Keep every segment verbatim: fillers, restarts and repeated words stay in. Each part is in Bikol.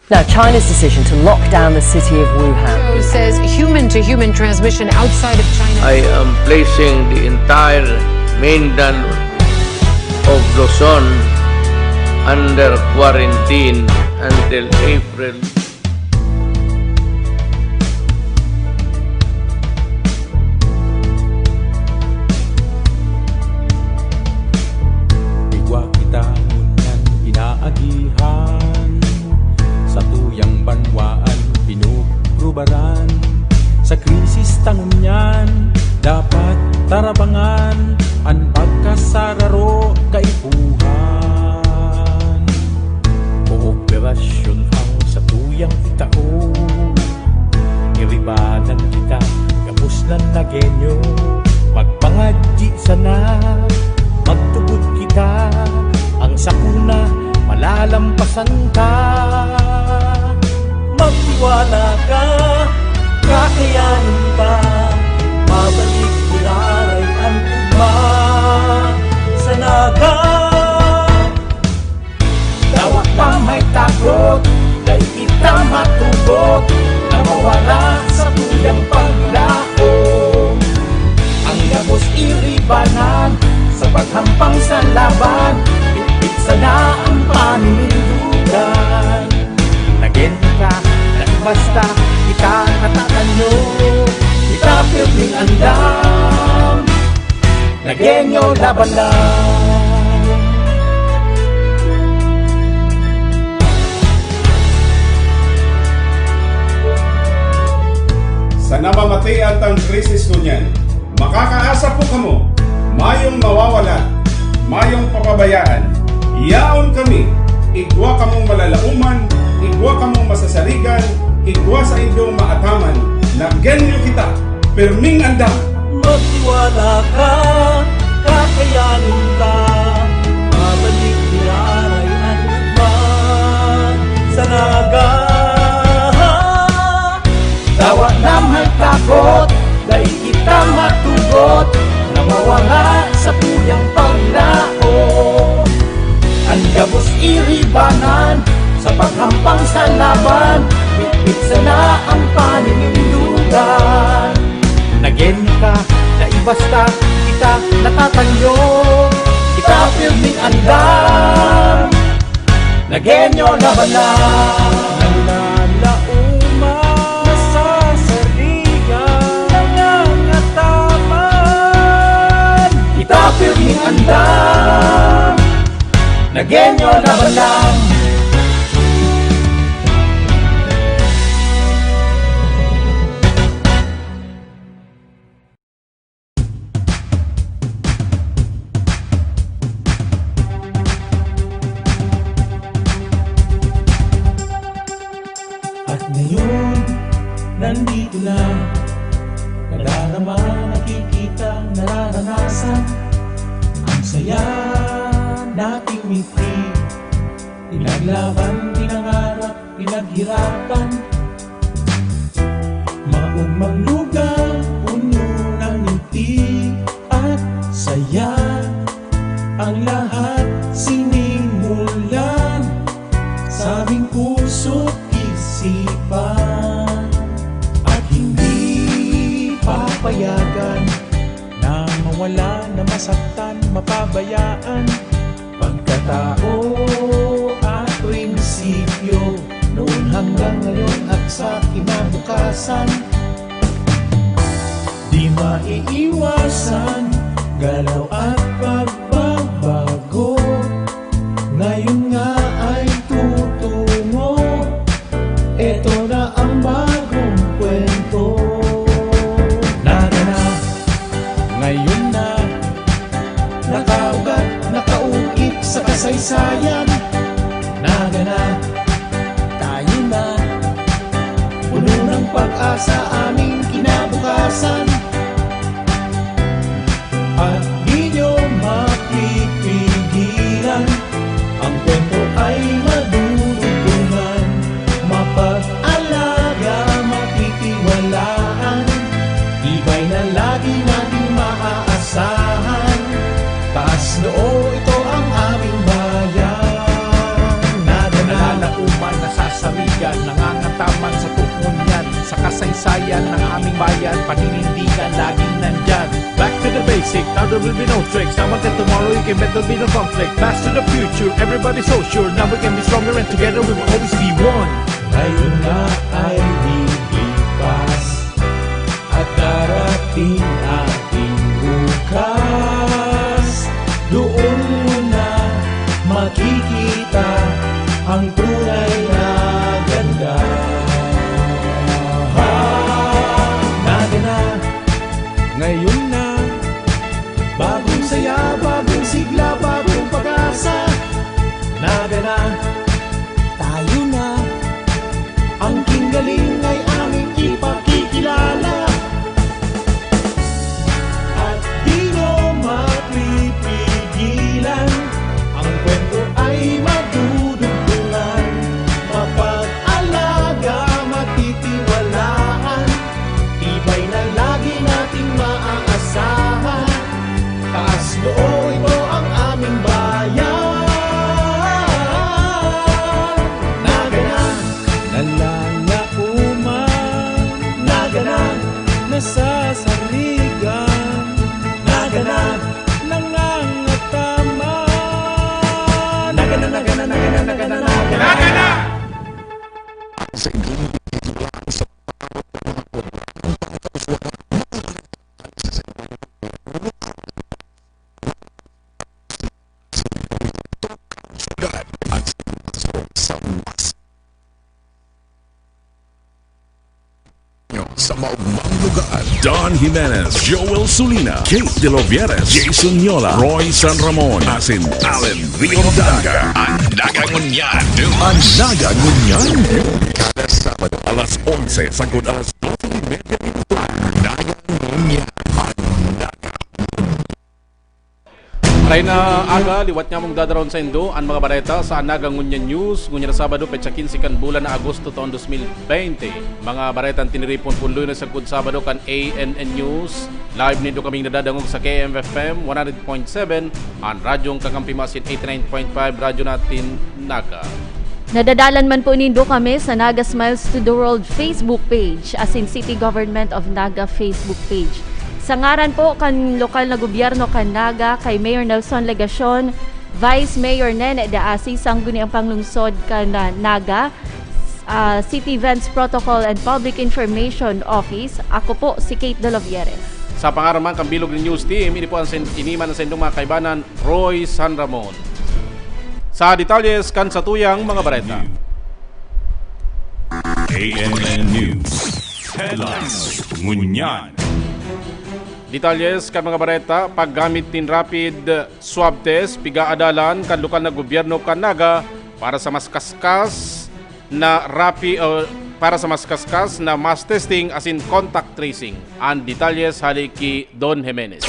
Now, China's decision to lock down the city of Wuhan. Says human-to-human transmission outside of China. I am placing the entire mainland of Luzon under quarantine until April. Igwa kita ngunyan inaagihan, satuyang banwaan pinugrubaran. Sa krisis ta ngunyan, dapat tarabangan an pagkasararo kaipuhan. Kooperasyon ang satuyang itao. Iribanan kita, gabos na Nagueño. Magpangadyi sana, magtubod kita. Ang sakuna, malalampasan ta. Magtiwala ka, kakayanin ta. Mabalik giraray an ugma sa Naga. Dawa ta may takot, dai kita matubod na mawala sa tuyang paglaom. Ang gabos iribanan sa paghampang sa laban, bitbit sana ang paninindugan. Nagen ka, na basta kita natatanyo, kita pirming andam. Nagueño laban lang. Sa namamatean tang krisis ngunyan, makakaasa po kamo, mayong mawawala, mayong papabayaan. Yaon kami, igwa kamong malalaoman, igwa kamong masasarigan, igwa saindong maataman. Nagueño kita, pirming andam. Magtiwala ka, kakayanin ka. Mabalik giraray an ugma sa Naga. Dawa na may takot, dai kita matubod na mawala sa tuyang paglaom. An gabos iribanan sa paghampang sa laban, bitbit sana ang paninindugan. Nagen ka, dai basta kita natatanyo, kita pirming andam. Nagueño laban lang. Nalalaoman, nasasarigan, nangangataman. Kita pirming andam. Nagueño laban lang. At ngayon, nandito na. Nadarama, nakikita, nararanasan. Ang saya nating mithi. Pinaglaban, pinangarap, pinaghirapan. Maogmang lugaw, puno ng ngiti at saya. Ang lahat sinimulan sa aming puso't isipan. At hindi papayagan na mawala, na masaktan, mapabayaan. Pagkatao at prinsipyo, noon hanggang ngayon at sa kinabukasan. Di maiiwasan, galaw at pagbabago. Ngayon nga ay tutungo. Eto na ang bagong kwento. Naga na, ngayon na, nakaugat, nakauukit sa kasaysayan. Naga na, tayo na, puno ng pag-asa aming kinabukasan. At di nyo mapipigilan, ang kwento ay madudugtungan, mapag-alaga, matitiwalaan, tibay na lagi nating maaasahan. Taas noo, ito ang aming bayan. Naga na, nalalaoman, nasasarigan. Yan ang aming bayan, paninindigan, laging nandyan. Back to the basic, now there will be no tricks. Now until tomorrow, you can bet there'll be no conflict. Pass to the future, everybody so sure. Now we can be stronger and together we will always be one. Ngayon na ay lilipas at darating ating bukas. Doon mo na makikita ang tunay na ganda. Ha, Naga na, ngayon na. Bagong saya, bagong sigla, bagong pag-asa. Naga na, tayo na. Ang king galing ay aming ipakikilala. At di mo mapipigilan. Ang kwento ay madudugtungan. Mapag-alaga, matitiwalaan. Tibay na lagi nating maaasahan. Taas noo, ito ang aming bayan. Naga na, nalalaoman. Naga na, nasasarigan. Naga na, nangangataman. Naga na, naga na, naga na, naga na, naga na. Naga na! Sa inyong sa maugmang lugar. Don Jimenez, Joel Sulina, Kate De Lovieres, Jason Yola, Roy San Ramon, asin Allen Rio Danga. An Naga Ngunyan News. An Naga Ngunyan News. Kada Sabado, alas onse sagkod alas doce y media minuto. Naga Ngunyan. An Naga. Maray na aga, liwat nyamong dadaron saindo an mga bareta sa An Naga Ngunyan News, ngunyan na Sabado, petsa quince kan bulan na Agosto, taon dos mil beinte. Mga baretang tiniripon pon Lunes sagkod Sabado kan A N N News. Live nindo kaming nadadangog sa K M F M one hundred point seven, an radyong kakampi mo asin eighty-nine point five Radyo Natin Naga. Nadadalan man po nindo kami sa Naga Smiles to the World Facebook page, asin City Government of Naga Facebook page. Sa ngaran po kan lokal na gobyerno kan Naga, kay Mayor Nelson Legacion, Vice Mayor Nene de Asi, Sangguniang Panglungsod kan, ah, Naga, ah, City Events Protocol and Public Information Office, ako po si Kate De Lovieres. Sa pangaran man kan bilog nin News Team, ini po an sen-, ini man an saindong mga kaibanan, Roy San Ramon. Sa detalles kan satuyang mga bareta. A N N News Headlines. Ngunyan. Detalles kan mga bareta, paggamit nin rapid swab test, pigaadalan kan lokal na gobyerno kan Naga para sa mas kaskas na rapi-, o para sa mas kaskas na mass testing asin contact tracing. An detalles hali ki Don Jimenez.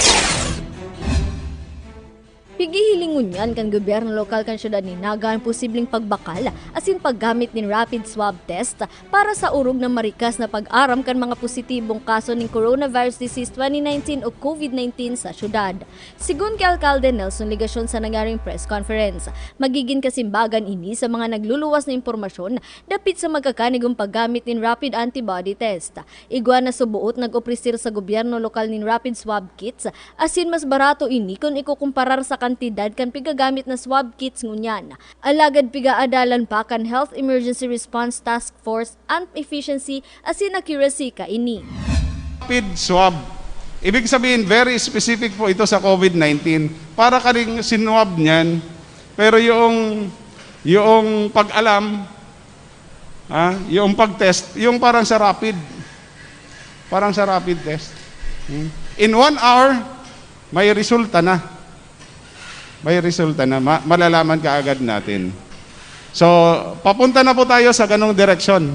Pighihiling ngunyan kan gobyerno lokal kan siyudad nin Naga an posibleng pagbakal asin paggamit nin rapid swab test para sa orog na marikas na pag-aram kan mga positibong kaso nin coronavirus disease twenty nineteen o COVID nineteen sa siyudad. Sigon ki Alkalde Nelson Legacion sa nangyaring press conference, magigin kasimbagan ini sa mga nagluluwas na impormasyon dapit sa magkakanigong paggamit nin rapid antibody test. Igwa na suboot nag-opresir sa gobyerno lokal nin rapid swab kits, asin mas barato ini kun ikukumparar sa kantidad kan pigagamit na swab kits ngunyan. Alagad pigaadalan pa kan Health Emergency Response Task Force an efficiency asin accuracy kaini. Rapid swab. Ibig sabihin, very specific po ito sa COVID nineteen. Para ka ring sinwab niyan, pero yung, yung pag-alam, ah, yung pag-test, yung parang sa rapid. Parang sa rapid test. Hmm. In one hour, may resulta na. May resulta na. Ma-, malalaman kaagad natin. So, papunta na po tayo sa ganong direksyon.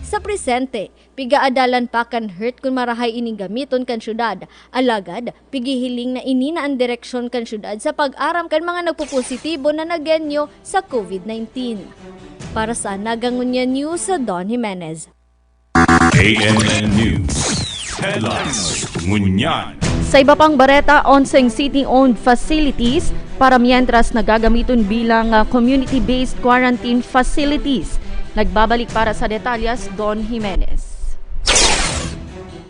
Sa presente, pigaadalan pa kan heart kun marahay ining gamiton kan syudad. Alagad, pighihiling na ini na an direksyon kan syudad sa pag-aram kan mga nagpopositibo na nagenyo sa COVID nineteen. Para sa Naga Ngunyan News, Don Jimenez. A N N News Headlines. Ngunyan. Sa iba pang bareta, onseng city-owned facilities para mientras nagagamiton bilang, ah, community-based quarantine facilities. Nagbabalik para sa detalyes, Don Jimenez.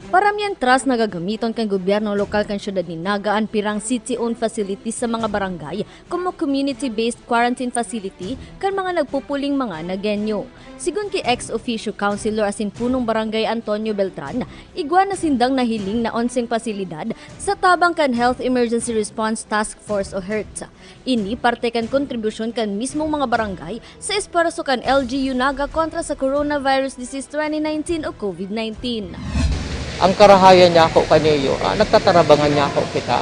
Para mientras, nagagamiton kan gobyerno lokal kan siyudad nin Naga an pirang city-owned facilities sa mga barangay, komo community-based quarantine facility kan mga nagpupuling mga Nagueño. Sigon ki ex officio councilor asin punong barangay Antonio Beltran, igwa na sindang nahiling na onseng pasilidad sa tabang kan Health Emergency Response Task Force o HERT. Ini parte kan kontribusyon kan mismong mga barangay sa espuwerso kan L G U Naga kontra sa coronavirus disease twenty nineteen o COVID nineteen. Ang karahayan niya ako kaniyo, ah, nagtatarabangan niya ako kita.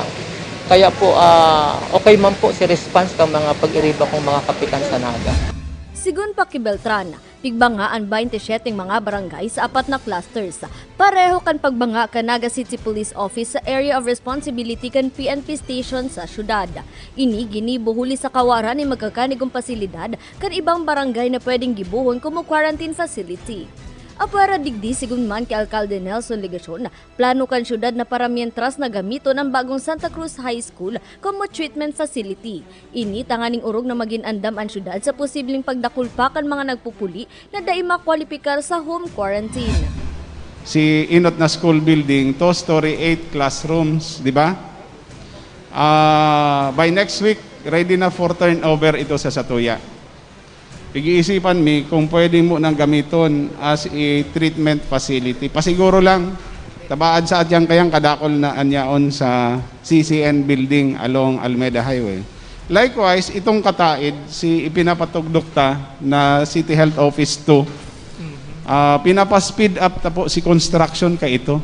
Kaya po, ah, okay man po si response ng mga pag-iriba kong mga kapitan sa Naga. Sigon pa ki Beltran, pigbanga an baynte siyeteng mga barangay sa apat na clusters. Pareho kan pagbanga kan Naga City Police Office sa Area of Responsibility kan P N P station sa syudad. Ini ginibo huli sa kawaran nin magkakanigong pasilidad kan ibang barangay na pwedeng gibohon komo quarantine facility. Apwera digdi, sigon man ki Alkalde Nelson Legacion, plano kan syudad na para mientras na gamiton an bagong Santa Cruz High School komo treatment facility. Ini tanganing orog na magin andam an syudad sa posibleng pagdakul pa kan mga nagpupuli na dai makwalipikar sa home quarantine. Si inot na school building, two-story, eight classrooms, di ba? Ah, by next week, ready na for turnover ito sa Satuya. Pag-iisipan mi kung pwede mo nang gamiton as a treatment facility. Pasiguro lang, tabaad sa atyang kayang kadakol na anyaon sa C C N building along Almeda Highway. Likewise, itong kataid, si ipinapatugdok ta na City Health Office two, ah, pinapa-speed up ta po si construction ka ito.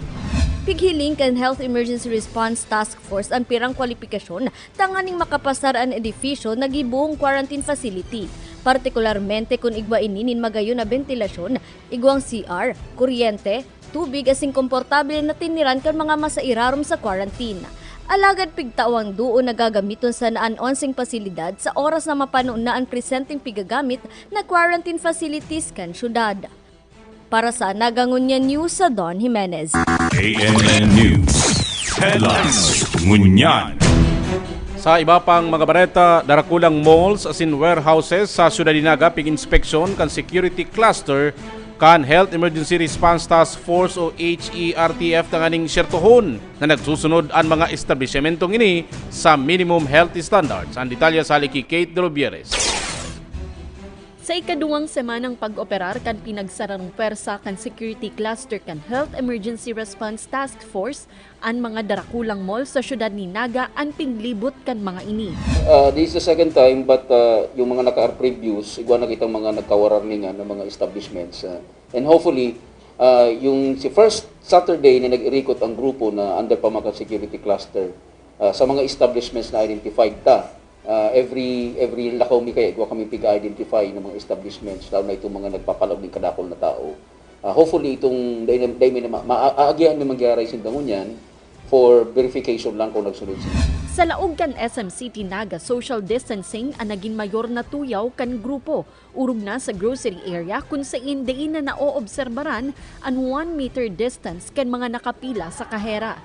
Pighiling kan Health Emergency Response Task Force an pirang kwalipikasyon tanganing makapasar an edifisyo na gibohong quarantine facility, partikularmente kun igwa ini nin magayon na bentilasyon, igwang C R, kuryente, tubig asin komportable na tiniran kan mga masairarom sa quarantine. Alagad pigtawang duon na gagamiton sana an onseng pasilidad sa oras na mapano na an presenteng pigagamit na quarantine facilities kan syudad. Para sa Naga Ngunyan News, sa Don Jimenez. A M N News Headlines. Ngunyan. Sa iba pang mga bareta, darakulang malls asin warehouses sa Syudad nin Naga pig-inspeksyon kan security cluster kan Health Emergency Response Task Force o H E R T F tanganing syertohon na nagsusunod an mga establisyentong ini sa minimum health standards. Ang detalye sa hali ki Kate De Los Bieres. Sa ikaduwang semanang pag-operar kan pinagsararong pwersa kan security cluster kan Health Emergency Response Task Force, an mga darakulang mall sa syudad nin Naga an piglibot kan mga ini. Uh, this is the second time, but uh, yung mga naka-previous, igwa na kitang mga nagkawararningan ng mga establishments. Uh, and hopefully, uh, yung si first Saturday na nag-irikot ang grupo na under pamakan security cluster, uh, sa mga establishments na identified ta, uh, every every lakaw mi kaya igwa kami pig-identify ng mga establishments, lalo na itong mga nagpapalaog ng kadakol na tao. Uh, hopefully, itong dahil, dahil may nama, ma, aagihan may mangyari sa dangon yan for verification lang kung nagsunod sila. Sa laog kan S M City Naga, social distancing ang nagin mayor na tuyaw kan grupo. Orog na sa grocery area kun sain dai na naoobserbaran an one meter distance kan mga nakapila sa kahera.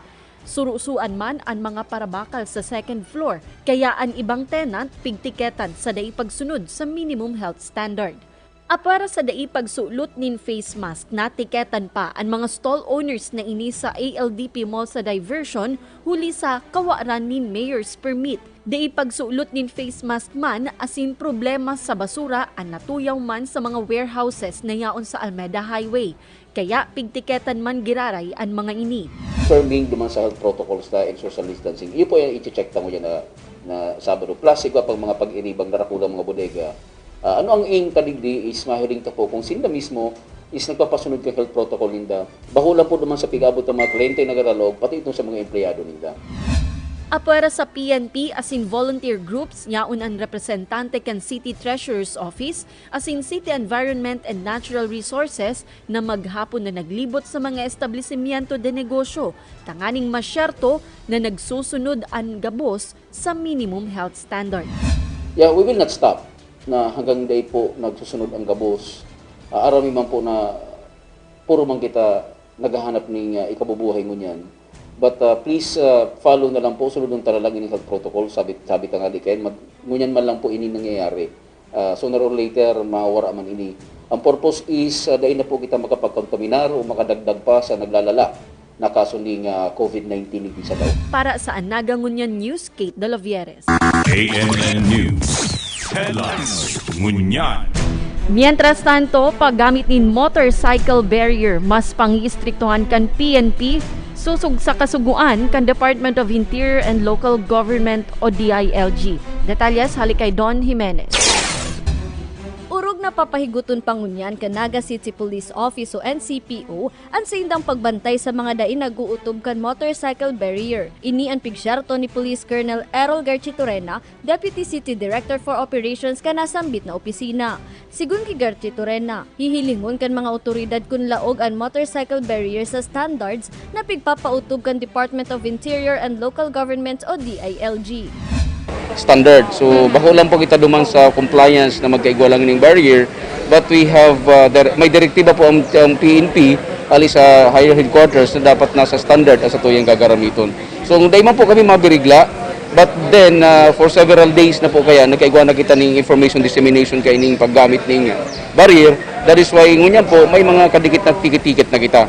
Surusuan man an mga parabakal sa second floor, kaya an ibang tenant pigtiketan sa dai pagsunod sa minimum health standard. Apwera sa dai pagsulot nin face mask, natiketan pa an mga stall owners na ini sa A L D P Mall sa Diversion huli sa kawaran nin mayor's permit. Dai pagsulot nin face mask man asin problema sa basura an natuyaw man sa mga warehouses na yaon sa Almeda Highway. Kaya pigtiketan man giraray an mga ini. Firming duman sa health protocols ta and social distancing. Iyo po yan, i-check tango yan na, na Sabado. Plus, igwa pang mga pag-iribang darakulang mga bodega. Ah, ano ang aim ta digdi is mahiling ta po kung sinda mismo is nagpapasunod kan health protocol ninda. Baho lang po duman sa pig-abot ng mga kliyente na garalog, pati itong sa mga empleyado ninda. Apwera sa P N P asin volunteer groups, yaon an representante kan City Treasurer's Office asin City Environment and Natural Resources na maghapon na naglibot sa mga establesimentu de negosyo tanganing masyerto na nagsusunod an gabos sa minimum health standard. Yeah, we will not stop na hanggang day po nagsusunod ang gabos. Uh, aram man po na puro man kita naghahanap ning uh, ikabubuhay ngunyan. But uh, please uh, follow na lang po, sunod ng talalang ining health protocol, sabi, sabi ta nga di kayo, mag, ngunyan man lang po ini nangyayari. Uh, sooner or later, mawara man ini. Ang purpose is, uh, dahil na po kita makapagkontaminar o makadagdag pa sa naglalala na kaso ning, ah, COVID nineteen digdi sa Davao. Para sa Anaga Ngunyan News, Kate Dalovieres. A M N News Headlines. Ngunyan. Mientras tanto, paggamit nin motorcycle barrier mas pangiistriktuhan kan P N P, susog sa kasugoan kan Department of Interior and Local Government o D I L G. Detalyes hali kay Don Jimenez. Orog na papahigoton pa ngunyan kan Naga City Police Office o N C P O an saindang pagbantay sa mga dai nag-uutob kan motorcycle barrier. Ini an pigsyerto ni Police Colonel Errol Garchitorena, Deputy City Director for Operations kan nasambit na opisina. Sigon ki Garchitorena, hihilingon kan mga otoridad kun laog an motorcycle barrier sa standards na pigpapautob kan Department of Interior and Local Government o D I L G. Standard. So, bako lang po kita duman sa compliance na magkaigwa lang ning barrier, but we have, uh, dir- may direktiba po ang, ang P N P, ali sa higher headquarters, na dapat nasa standard ang satuyang gagaramiton. So, dai man po kami mabirigla, but then, uh, for several days na po kaya, nagkaigwa na kita ning information dissemination kaining paggamit ning barrier. That is why, ngunyan po, may mga kadikit na tikit-tikit na kita.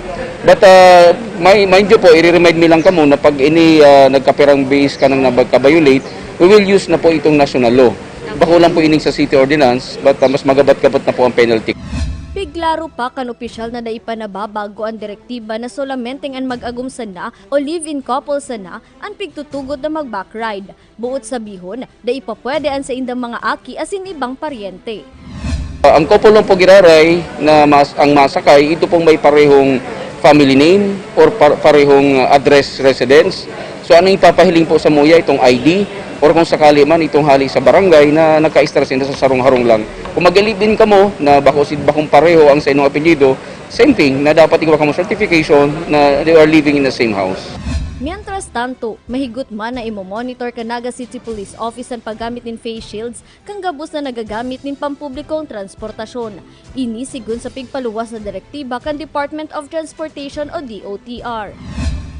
But, uh, may, mind you po, i-remind mi lang kamo na pag ini, uh, nagkapirang base ka nang nabag-, ka-violate, we will use na po itong national law. Bako lang po ining sa city ordinance, but, uh, mas magabat-gabat na po ang penalty. Piglaro pa kan opisyal na dai pa nababago an direktiba na solamenteng an mag-agom sana o live-in couple sana an pigtutugot na mag-backride. Buot sabihon, dai pa pwede an saindang mga aki asin ibang paryente. Uh, ang couple lang po giraray na mas, ang masakay, ito pong may parehong family name or par- parehong, uh, address residence. So, ano ipapahiling po sa muya, itong I D, or kung sakali man, itong hali sa barangay na nagkaistra sinda sa sarong harong lang. Kung mag-live-in kamo na bako si bakong pareho ang sa inyong apelyido, same thing, na dapat igwa kamo certification na they are living in the same house. Mientras tanto, mahigot man na imo-monitor kan Naga City Police Office an paggamit nin face shields kan gabos na nagagamit nin pampublikong transportasyon. Ini sigon sa pigpaluwas na direktiba kan Department of Transportation o D O T R.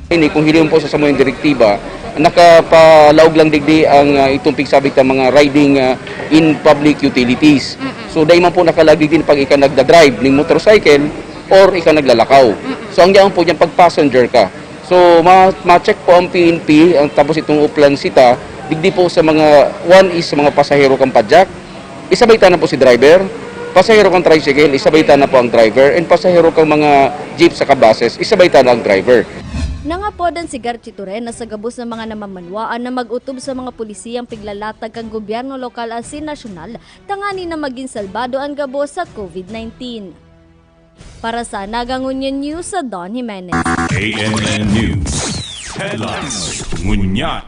Ini, kung hiling po sa samuyang direktiba, nakapalaog lang digdi ang, ah, itong pigsabit ng mga riding, ah, in public utilities. So, dai man po nakalaog digdi pag ika nagda-drive ning motorcycle or ika naglalakaw. So, ang diyan po diyan pag passenger ka. So, ma- ma-check po ang P N P, ang, tapos itong Oplan Sita, digdi po sa mga, one is sa mga pasahero kan padyak, isabay ta na po si driver, pasahero kan tricycle, isabay ta na po ang driver, and pasahero kan mga jeep saka buses, isabay ta na ang driver. Nangapodan si Garchitorena sa gabos na mga namamanwaan na mag-utob sa mga pulisiyang piglalatag kan gobyerno lokal asin nasyonal tanganing na magin salbado an gabos sa COVID nineteen. Para sa Naga Ngunyan News, sa Don Jimenez. A M N News Headlines. Ngunyan.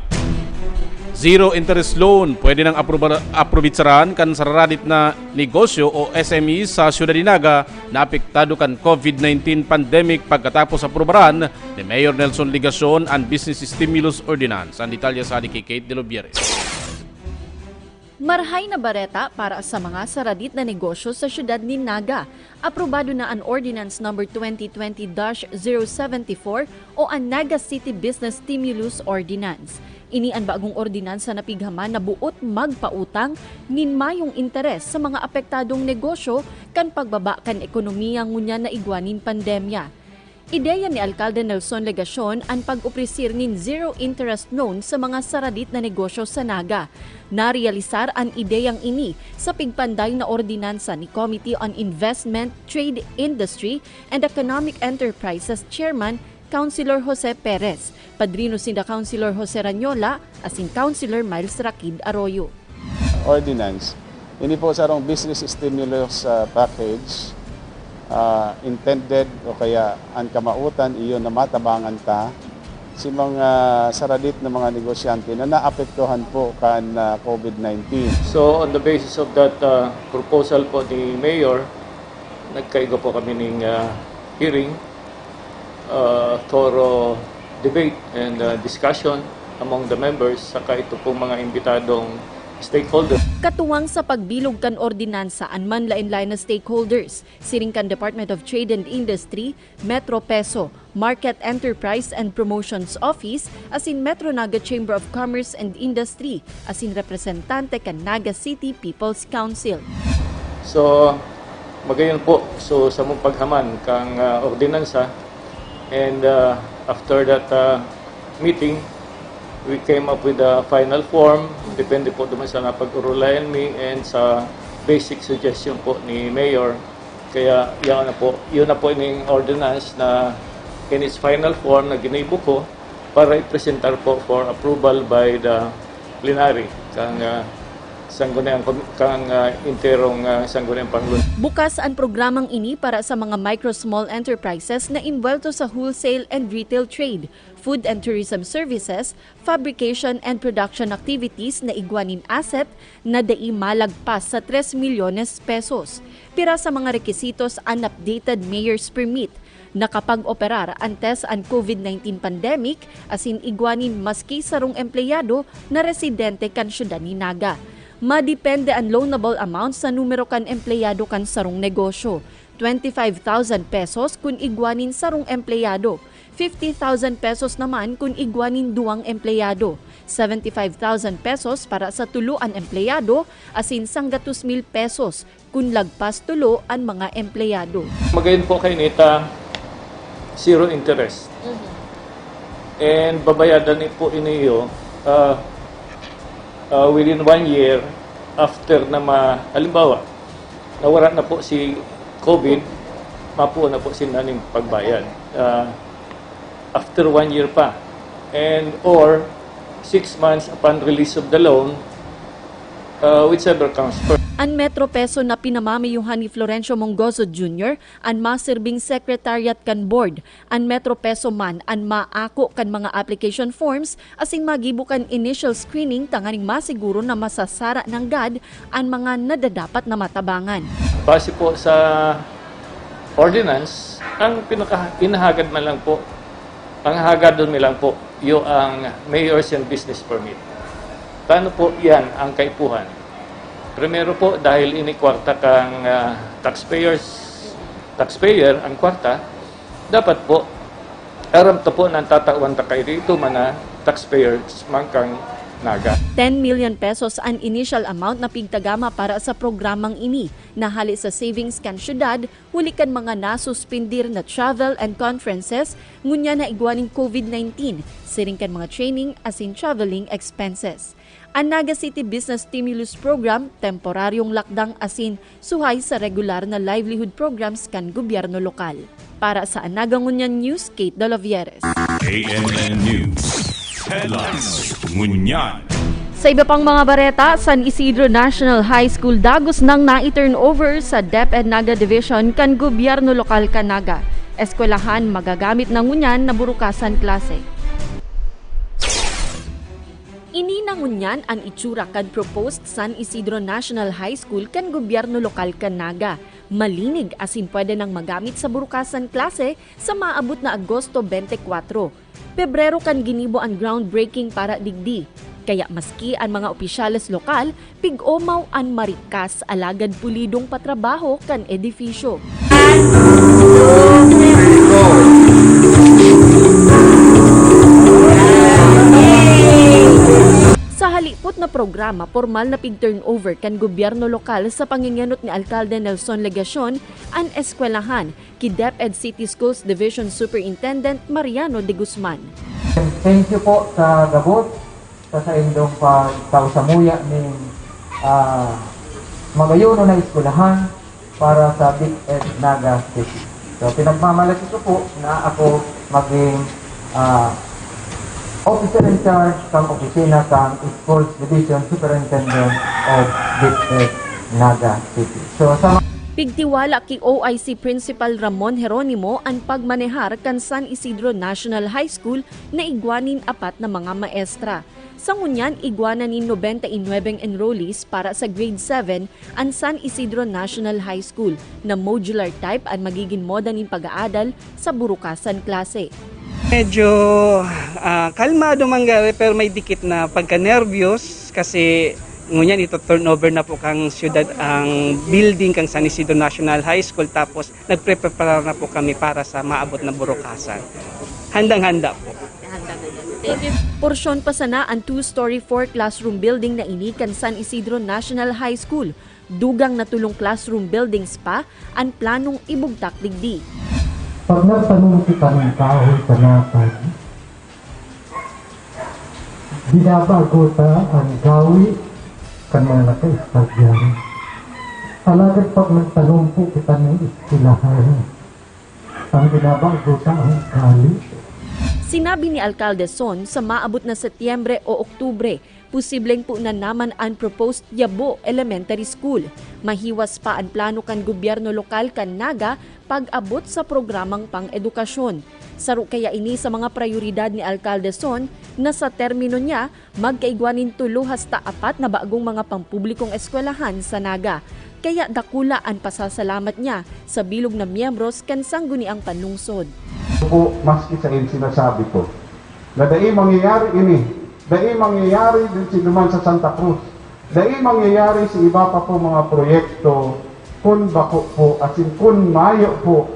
Zero interest loan pwede nang aprobar- aprobitsaran kan sararadit na negosyo o S M E sa siyudad ni Naga na apektado kan COVID nineteen pandemic pagkatapos aprobaran ni Mayor Nelson Legacion an Business Stimulus Ordinance. Ang detalye sa ni Kate de Lobieres. Marhay na bareta para sa mga saradit na negosyo sa siyudad nin Naga. Aprobado na an Ordinance Number twenty twenty dash zero seventy four o an Naga City Business Stimulus Ordinance. Ini an bagong ordinansa na pighaman na boot magpautang nin mayong interes sa mga apektadong negosyo kan pagbaba kan ekonomiya ngunyan na igwa nin pandemya. Ideya ni Alkalde Nelson Legacion an pag-opresir nin zero interest loan sa mga saradit na negosyo sa Naga. Narealisar an ideyang ini sa pigpanday na ordinansa ni Committee on Investment, Trade, Industry, and Economic Enterprises Chairman Councilor Jose Perez, padrino sinda Councilor Jose Rañola asin Councilor Miles Rakid Arroyo. Ordinance. Ini po sarong business stimulus, ah, package, ah, intended o kaya an kamautan iyo na matabangan ta si mga saradit na mga negosyante na naapektuhan po kan, ah, COVID nineteen. So on the basis of that, uh, proposal po ni Mayor, nagkaigo po kami ng, uh, hearing, uh, thorough debate and, uh, discussion among the members saka ito pong mga imbitadong stakeholders. Katuwang sa pagbilog kan ordinansa an manlaen-laen na stakeholders, siring kan Department of Trade and Industry, Metro Peso, Market Enterprise and Promotions Office, asin Metro Naga Chamber of Commerce and Industry, asin representante kan Naga City People's Council. So, magayon po, so sa mong paghaman kang, uh, ordinansa and, uh, After that uh, meeting, we came up with a final form. Depende po naman sa napag-urulayan mi and sa basic suggestion po ni Mayor. Kaya yan na po, yun na po yung ordinance na in its final form na ginibo ko para i-presentar po for approval by the plenary kang uh, sangguniang kang uh, enterong uh, sangguniang pangulo. Bukas an programang ini para sa mga micro small enterprises na imbwelto sa wholesale and retail trade, food and tourism services, fabrication and production activities na igwa nin asset na dai malagpas sa tres milyones pesos. Pira sa mga rekisitos an updated mayor's permit, nakapag-operar antes an COVID nineteen pandemic, asin igwa nin maski sarong empleyado na residente kan syudad ni Naga. Madepende an loanable amount sa numero kan empleyado kan sarong negosyo, twenty-five thousand pesos kun igwa nin sarong empleyado, fifty thousand pesos naman kun igwa nin duwang empleyado, seventy-five thousand pesos para sa tulo an empleyado, asin sanggatos mil pesos kun lagpas tulo an mga empleyado. Magayon po kay Nita, zero interest. And babayadan ni po iniyo uh, uh, within one year after na ma, halimbawa, nawara na po si COVID, mapuo na po si naning pagbayad. Uh, after one year pa. And or six months upon release of the loan, uh, whichever comes first. An Metro Peso na pinamamiyuhan ni Florencio Mongoso Junior an masirbing secretariat kan board. An Metro Peso man an maako kan mga application forms asin magibo kan initial screening tanganing masiguro na masasara nanggad an mga nadadapat na matabangan. Base po sa ordinance, ang pinaka inahagad man lang po, ang hagadon mi lang po, yo ang mayor's and business permit. Paano po yan ang kaipuhan? Primero po, dahil ini kwarta kang uh, taxpayers, taxpayer ang kwarta, dapat po, aram ta po na tatawan ta kayo dito, mga taxpayers man kang Naga. Ten million pesos an initial amount na pigtagama para sa programang ini, na hali sa savings kan syudad, huli kan mga nasuspindir na travel and conferences, ngunyan na igwa nin COVID nineteen, siring kan mga training asin traveling expenses. An Naga City Business Stimulus Program, temporaryong lakdang asin suhay sa regular na livelihood programs kan gobyerno lokal. Para sa Anaga Ngunyan News, Kate Dolovieres. A M N News Headlines. Ngunyan. Sa iba pang mga bareta, San Isidro National High School dagos nang nai-turnover sa DepEd Naga Division kan gobyerno lokal kan Naga. Eskwelahan magagamit na ngunyan na burukasan klase. Ini na ngunyan an itsura kan proposed San Isidro National High School kan gobyerno lokal kan Naga. Malinig asin pwede nang magamit sa burukasan klase sa maabot na Agosto twenty-four. Pebrero kan ginibo an groundbreaking para digdi. Kaya maski an mga opisyales lokal, pig-omaw an marikas alagad pulidong patrabaho kan edifisyo. Sa halipot na programa, pormal na pig-turnover kan gobyerno lokal sa pangingenot ni Alkalde Nelson Legacion an eskwelahan ki DepEd City Schools Division Superintendent Mariano de Guzman. Thank you po sa gabos sa saindong pagtao samuya ning ah, magayonon na eskwelahan para sa DepEd Naga City. So, pinagmamalaki ko po na ako maging ah, officer in charge kang opisina kang Schools Division Superintendent of DepEd Naga City. So, sa Pigtiwala ki O I C Principal Ramon Jeronimo an pagmanehar kan San Isidro National High School na igwa nin apat na mga maestra. Sa ngunyan, igwa na nin nobenta y nuebe enrollees para sa Grade seven an San Isidro National High School, na modular type an magigin moda nin pag-aadal sa burukasan klase. Medyo ah, kalmado man gari pero may dikit na pagka-nervyos kasi ngunyan ito turnover na po kang syudad ang building kang San Isidro National High School tapos nagpreprepara na po kami para sa maabot na burukasan. Handang-handa po. Porsyon pa sana an two-story four-classroom building na ini kan San Isidro National High School. Dugang na tolong classroom buildings pa an planong ibugtak digdi. Pag nagtanom kita ng kahoy sa natad, binabago ta ang gawi kan mga nakaistoryan. Alagad pag nagtanom po kita ng eskwelahan, ang binabago ta ang gawi. Sinabi ni Alcalde Son, sa maabot na Setyembre o Oktubre, posibleng punan naman an proposed Yabo Elementary School. Mahiwas pa an plano kan gobyerno lokal kan Naga pag-abot sa programang pang-edukasyon. Saro kaya ini sa mga prayoridad ni Alcalde Son na sa termino niya, magkaigwa nin tulo hasta apat na bagong mga pampublikong eskwelahan sa Naga. Kaya dakula an pasasalamat niya sa bilog na miyembros kan Sangguniang Panlungsod. Po, maski sa in sinasabi ko na dai mangyayari ini, dai mangyayari din sinuman sa Santa Cruz, dai mangyayari sa iba pa po mga proyekto kun bako po, asin kun mayo po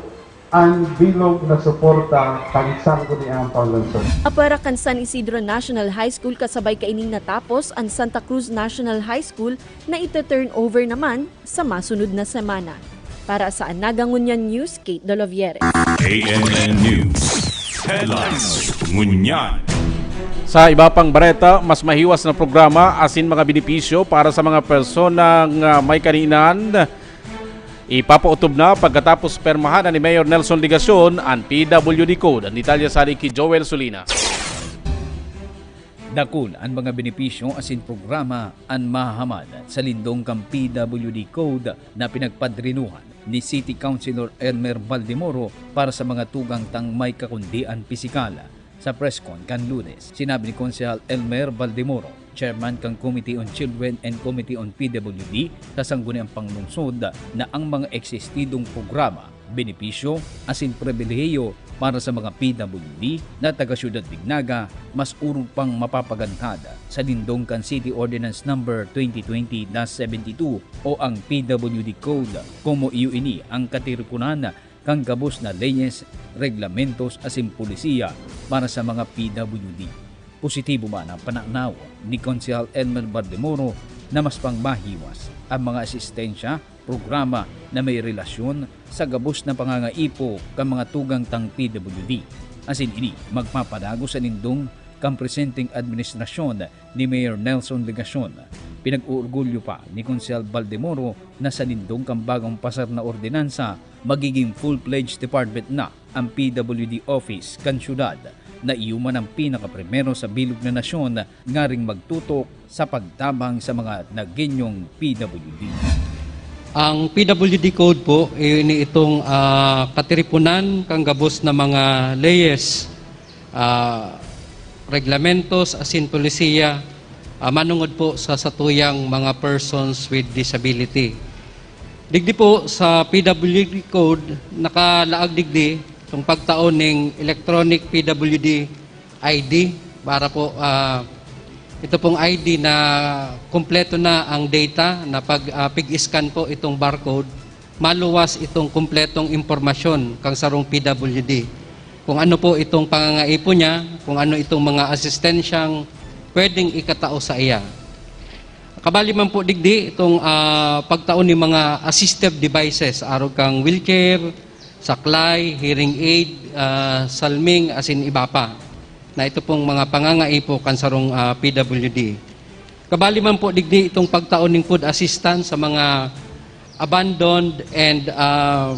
an bilog na suporta kan Sangguniang Panlungsod. Apwera kan San Isidro National High School, kasabay kaining natapos an Santa Cruz National High School na ite-turnover naman sa masunod na semana. Para sa Anaga Ngunyan News, Kate Dolovieres. A N N News Headlines Ngunyan. Sa iba pang bareta, mas mahiwas na programa asin mga benepisyo para sa mga personang ah, may kaninan, ipapautob na pagkatapos permahan ni Mayor Nelson Legacion an P W D Code. Ang detalye sa ki Joel Solina. Dakul an mga benepisyo asin programa an mahahamad sa lindong kan P W D Code na pinagpadrinuhan ni City Councilor Elmer Baldemoro para sa mga tugang tang may kakundian pisikal. Sa press con kan Lunes, sinabi ni Konsehal Elmer Baldemoro, chairman kan Committee on Children and Committee on P W D sa Sangguniang Panglungsod, na ang mga eksistidong programa, benepisyo asin pribilehiyo para sa mga P W D na taga-Syudad nin Naga mas orog pang mapapaganhad sa lindong kan City Ordinance Number twenty twenty dash seventy-two o ang P W D Code, komo iyo ini ang katirikonan kan gabos na leyes, reglamentos asin polisiya para sa mga P W D. Positibo man ang pananaw ni Konsehal Elmer Baldemoro na mas pang mahiwas ang mga asistensya, programa na may relasyon sa gabos na pangangaipo kan mga tugang tang P W D. Asin ini magpapadagos sa lindong kan presenteng administrasyon ni Mayor Nelson Legacion. Pinag-oorgulyo pa ni Konsehal Baldemoro na sa lindong kan bagong pasar na ordinansa, magiging full-fledged department na ang P W D Office kan syudad, na iyo man ang pinakaprimero sa bilog na nasyon ngaring magtutok sa pagtabang sa mga Nagueñong P W D. Ang P W D Code po, ini itong ah, katiripunan kan gabos na mga leyes, ah, reglamentos asin polisiya ah, manungod po sa satuyang mga persons with disability. Digdi po sa P W D Code, nakalaag digdi itong pagtao ning electronic P W D I D para po ah, ito pong I D na kumpleto na ang data na pag ah, pig-scan po itong barcode, maluwas itong kumpletong impormasyon kang sarong P W D. Kung ano po itong pangangaipo niya, kung ano itong mga asistensyang pwedeng ikatao sa iya. Kabali man po digdi itong ah, pagtao ni mga assistive devices, arog kang wheelchair, saklay, hearing aid, ah, salming, asin iba pa, na ito pong mga pangangaipo kan sarong ah, P W D. Kabali man po digdi itong pagtao ning food assistance sa mga abandoned and ah,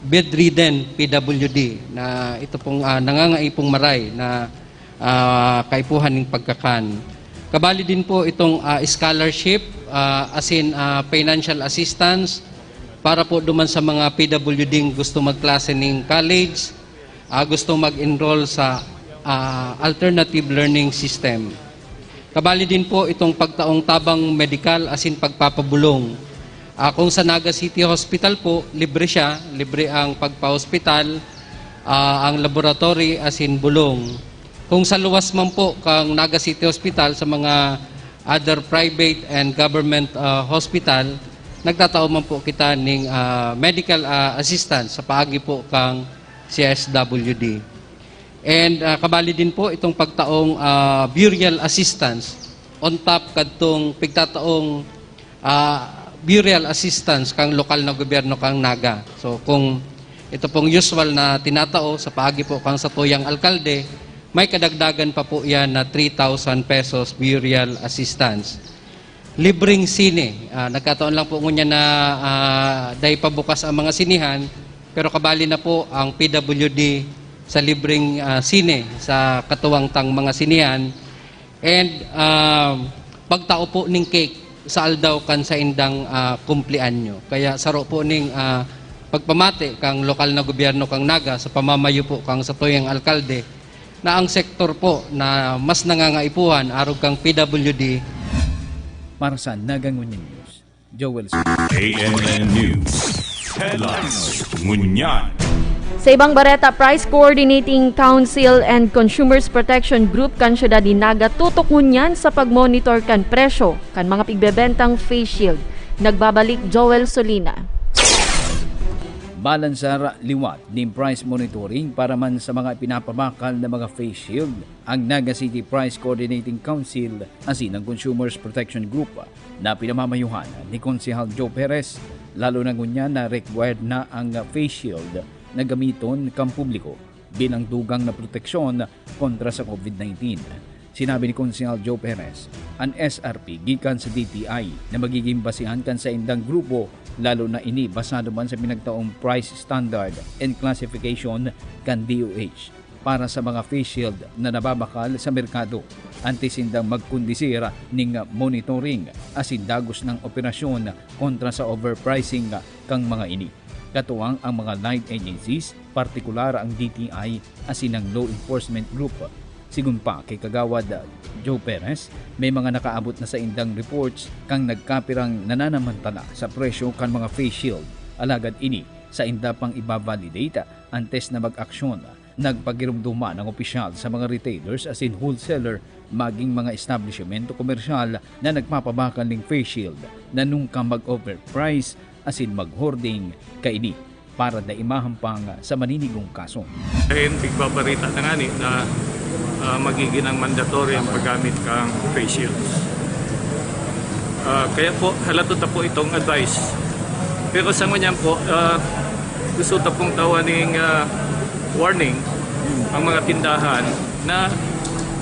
bedridden P W D na ito pong ah, nangangaipong maray na ah, kaipuhan ning pagkakan. Kabali din po itong ah, scholarship ah, asin ah, financial assistance para po duman sa mga P W D gustong magklase ning college, ah, gustong mag-enroll sa ah, alternative learning system. Kabali din po itong pagtaong tabang medikal asin pagpapabulong. Ah, kung sa Naga City Hospital po, libre siya, libre ang pagpa-hospital, ah, ang laboratory asin bulong. Kung sa luwas man po kang Naga City Hospital, sa mga other private and government ah, hospital, nagtatao man po kita ning ah, medical ah, assistance sa paagi po kang C S W D. And ah, kabali din po itong pagtaong ah, burial assistance on top kadtong pigtataong ah, burial assistance kang lokal na gobyerno kang Naga. So kung Ito pong usual na tinatao sa paagi po kan satuyang alkalde, may kadagdagan pa po yan na three thousand pesos burial assistance. Libreng sine. Ah, nagkataon lang po ngunyan na, ah, dai pa bukas ang mga sinehan, pero kabali na po ang P W D sa libreng, ah, sine sa katuwang tang mga sinehan. And, ah, pagtao po ning cake sa aldaw kan saindang, ah, kumpleanyo. Kaya saro po ning, ah, pagpamati kang lokal na gobyerno kang Naga sa pamamayo po kang satuyang alkalde na ang sektor po na mas nangangaipuhan arog kang P W D. Para sa Naga Ngunyan News, Joel Su- A N N News Headlines. Ngunyan. Sa ibang bareta, Price Coordinating Council and Consumers Protection Group kan siyudad nin Naga tutok ngunyan sa pagmonitor kan presyo kan mga pigbebentang face shield. Nagbabalik Joel Solina. Balansar liwat nin price monitoring para man sa mga pinapabakal na mga face shield ang Naga City Price Coordinating Council asin ang Consumers Protection Group na pinamamayuhan ni Konsehal Joe Perez, lalo na ngunyan na required na ang face shield na gamiton kan publiko bilang dugang na proteksyon kontra sa COVID nineteen. Sinabi ni Konsehal Joe Perez, an S R P gikan sa D T I na magiging basehan kan saindang grupo, lalo na ini basado man sa pinagtaong price standard and classification kan D O H para sa mga face shield na nababakal sa merkado, antes sindang magkondisir ning monitoring asin dagos na operasyon kontra sa overpricing kan mga ini. Katuwang ang mga line agencies, partikular ang D T I asin ang law enforcement group. Sigon pa ki Kagawad Joe Perez, may mga nakaabot na saindang reports kan nagkapirang nananamantala sa presyo kan mga face shield. Alagad ini sainda pang iba-validate antes na mag-aksyon. Nagpagiromdoman ang opisyal sa mga retailers asin wholesaler maging mga establisyemento komersyal na nagpapabakal ning face shield na nunka mag-overprice asin mag-hoarding kaini para dai mahampang sa maninigong kaso. Dahil pigbabarita na ngani na, ah, magiging ang mandatory ang paggamit kang face shields. Ah, kaya po, halatot na po itong advice. Pero sa ngunyan po, ah, gusto ta pong tawan ning, ah, warning ang mga tindahan na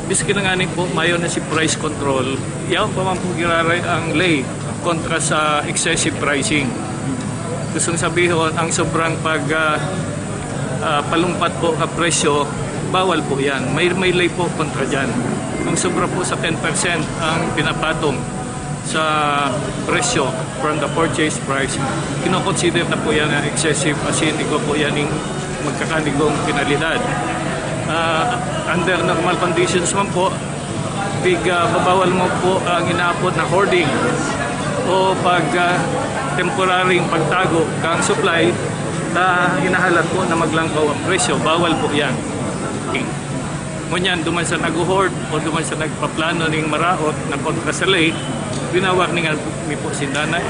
miski na ngani po mayo na si price control, yaon pa man po giraray ang lay kontra sa excessive pricing. Gustong sabihon, ang sobrang pag, ah, ah, palumpat po ka presyo, bawal po yan. May, may lay po kontra dyan. Kung sobra po sa ten percent ang pinapatong sa presyo from the purchase price, kinoconsider na po yan na excessive, asin igwa po yan yung magkakanigong penalidad. Ah, under normal conditions man po, pig, ah, babawal mo po ang inaapod na hoarding o pag, ah, temporaryong pagtago kang supply na inahalat po na maglangkaw ang presyo. Bawal po yan. Ngunyan, duman sa nag-hoard o duman sa nagpaplano ning maraot na kontra sa lay, binawarningan mi po sinda na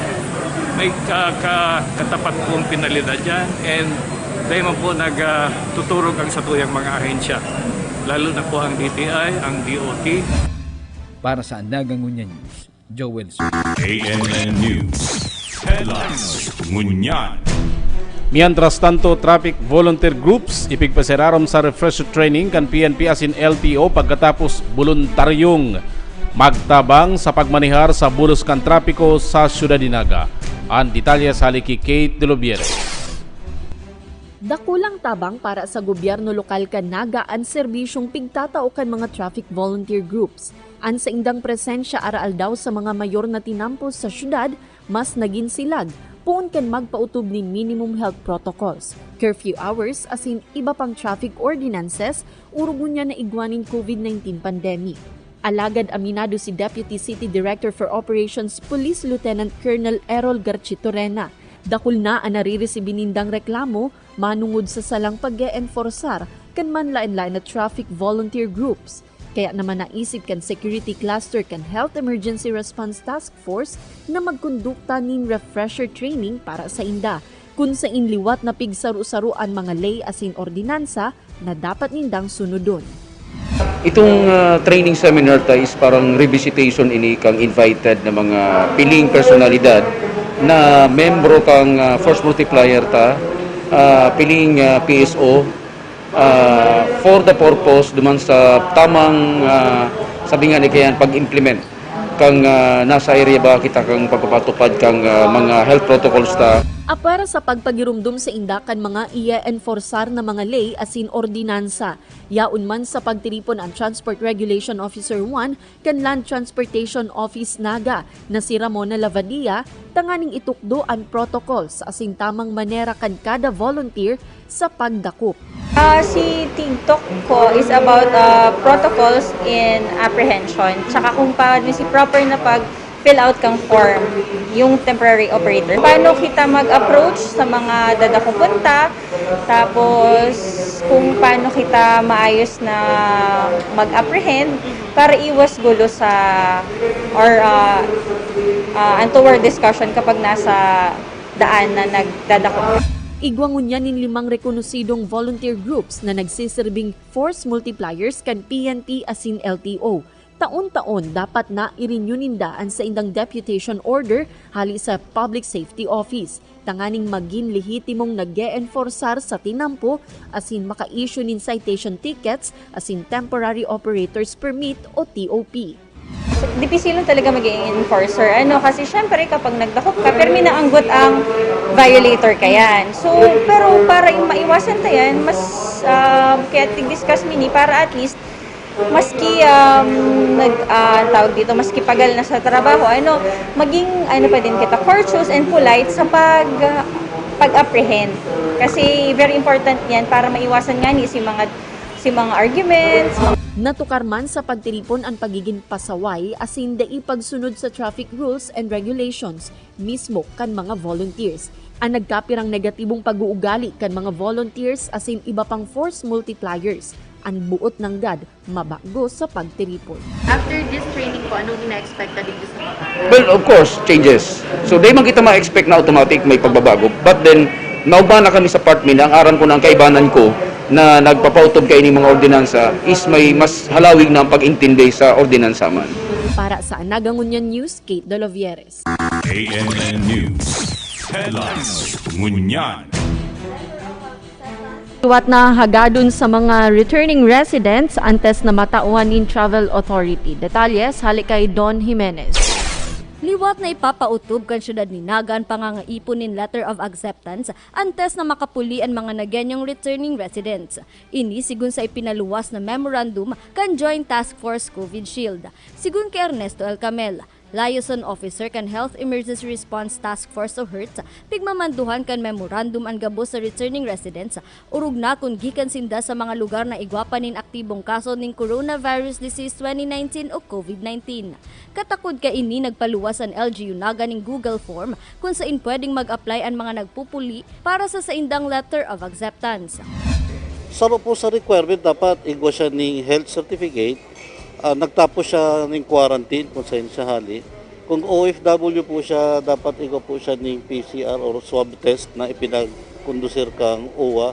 may ka-, ka-, katapat pong penalidad yan, and dahil man po nag, ah, tuturog ang satuyang mga ahensya, lalo na po ang D T I, ang D O T. Para sa Naga Ngunyan News, Joel Su- A N N News Headlines. Ngunyan. Mientras tanto, traffic volunteer groups ipigpaserarom sa refresher training kan P N P asin L T O pagkatapos boluntaryong magtabang sa pagmanehar sa bulos kan trapiko sa siyudad nin Naga. An detalye sa hali ki Kate de Lobiere. Dakulang tabang para sa gobyerno lokal kan Naga an serbisyong pigtatao kan mga traffic volunteer groups. An saindang presensya araal daw sa mga mayor na tinampos sa syudad mas nagin silag poon kan magpaotob nin minimum health protocols, curfew hours asin iba pang traffic ordinances, orog ngunyan na igwa nin COVID nineteen pandemic. Alagad aminado si Deputy City Director for Operations Police Lieutenant Colonel Errol Garchitorena, dakul na an nariresibi nindang reklamo manongod sa salang pag-e-enforsar kan manlaen-laen na traffic volunteer groups. Kaya naman naisip kan Security Cluster kan Health Emergency Response Task Force na magkondukta nin refresher training para sainda, kun sain liwat na pigsaro-saro an mga ley asin ordinansa na dapat nindang sunodon. Itong, ah, training seminar ta is parang revisitation ini kang invited na mga piling personalidad na membro kang, ah, force multiplier ta. Ah, piling, ah, P S O, ah, for the purpose duman sa tamang, ah, sabi nga ni kayan, pag-implement kang, ah, nasa area ba kita kang pagpapatupad kang, ah, mga health protocols ta. Apwera sa pagpagirumdom sa inda kan mga i-enforsar na mga ley asin ordinansa, yaon man sa pagtiripon an Transport Regulation Officer one kan Land Transportation Office Naga na si Ramona Lavadia tanganing itukdo an protocols asin tamang manera kan kada volunteer sa pagdakop. Ah, si TikTok ko is about ah, protocols in apprehension, tsaka kung paano si proper na pag fill out kang form yung temporary operator. Paano kita mag-approach sa mga dadakupunta, tapos kung paano kita maayos na mag-apprehend para iwas gulo sa or uh, uh, untoward discussion kapag nasa daan na nagdadakop. Igwa ngunyan nin limang rekonosidong volunteer groups na nagsisirbing force multipliers kan P N P asin L T O. Taon-taon, dapat na i-renew ninda an saindang deputation order hali sa Public Safety Office, tanganing magin lehitimong nag-e-enforsar sa tinampo asin maka-issue nin citation tickets asin temporary operators permit o T O P. Dipisil lang talaga maging enforcer. Ano, kasi syempre kapag nagdakop ka, permi na anggot ang violator ka yan. So, pero para yung maiwasan ta yan, mas, um, kaya tig-discuss mi ni para at least maski um, nag, ah, tawag dito, maski pagal na sa trabaho, ano, maging ano pa din kita, courteous and polite sa pag pag-apprehend. Kasi very important yan para maiwasan nga ni si mga si mga arguments. Natukar man sa pagtiripon an pagigin pasaway asin dai pagsunod sa traffic rules and regulations mismo kan mga volunteers. An nagkapirang negatibong pag-uugali kan mga volunteers asin iba pang force multipliers, an buot nanggad mabago sa pagtiripon. After this training po, anong ina-expect na dito sa mga? Well, of course, changes. So, di man kita ma-expect na automatic may pagbabago. But then, nauban na kami sa part mi na ang aram ko na ang kaibanan ko na nagpapautob kaini mga ordinansa is may mas halawig na ang pag-intindi sa ordinansa man. Para sa Anaga Ngunyan News, Kate Dolovieres. A N N News Headlines. Ngunyan. Liwat na hagadon sa mga returning residents antes na matawan nin travel authority. Detalles hali kay Don Jimenez. Liwat na ipapautob kan syudad ni Naga an pangangaipon nin letter of acceptance antes na makapuli an mga Nagueñong returning residents. Ini sigon sa ipinaluwas na memorandum kan Joint Task Force COVID Shield. Sigon kay Ernesto El Camel, liaison officer kan Health Emergency Response Task Force o HERT, pigmamanduhan kan memorandum an gabos na returning residents, orog na kun gikan sinda sa mga lugar na igwa pa nin aktibong kaso nin coronavirus disease twenty nineteen o COVID nineteen. Katakod kaini, nagpaluwas an L G U Naga nin Google Form kun sain pwedeng mag-apply an mga nagpupuli para sa saindang letter of acceptance. Saro po sa requirement, dapat igwa siya ning health certificate, ah, nagtapos siya ning quarantine kung saan siya hali. Kung O F W po siya, dapat igwa po siya ning P C R or swab test na ipinagkondusir kang O W A.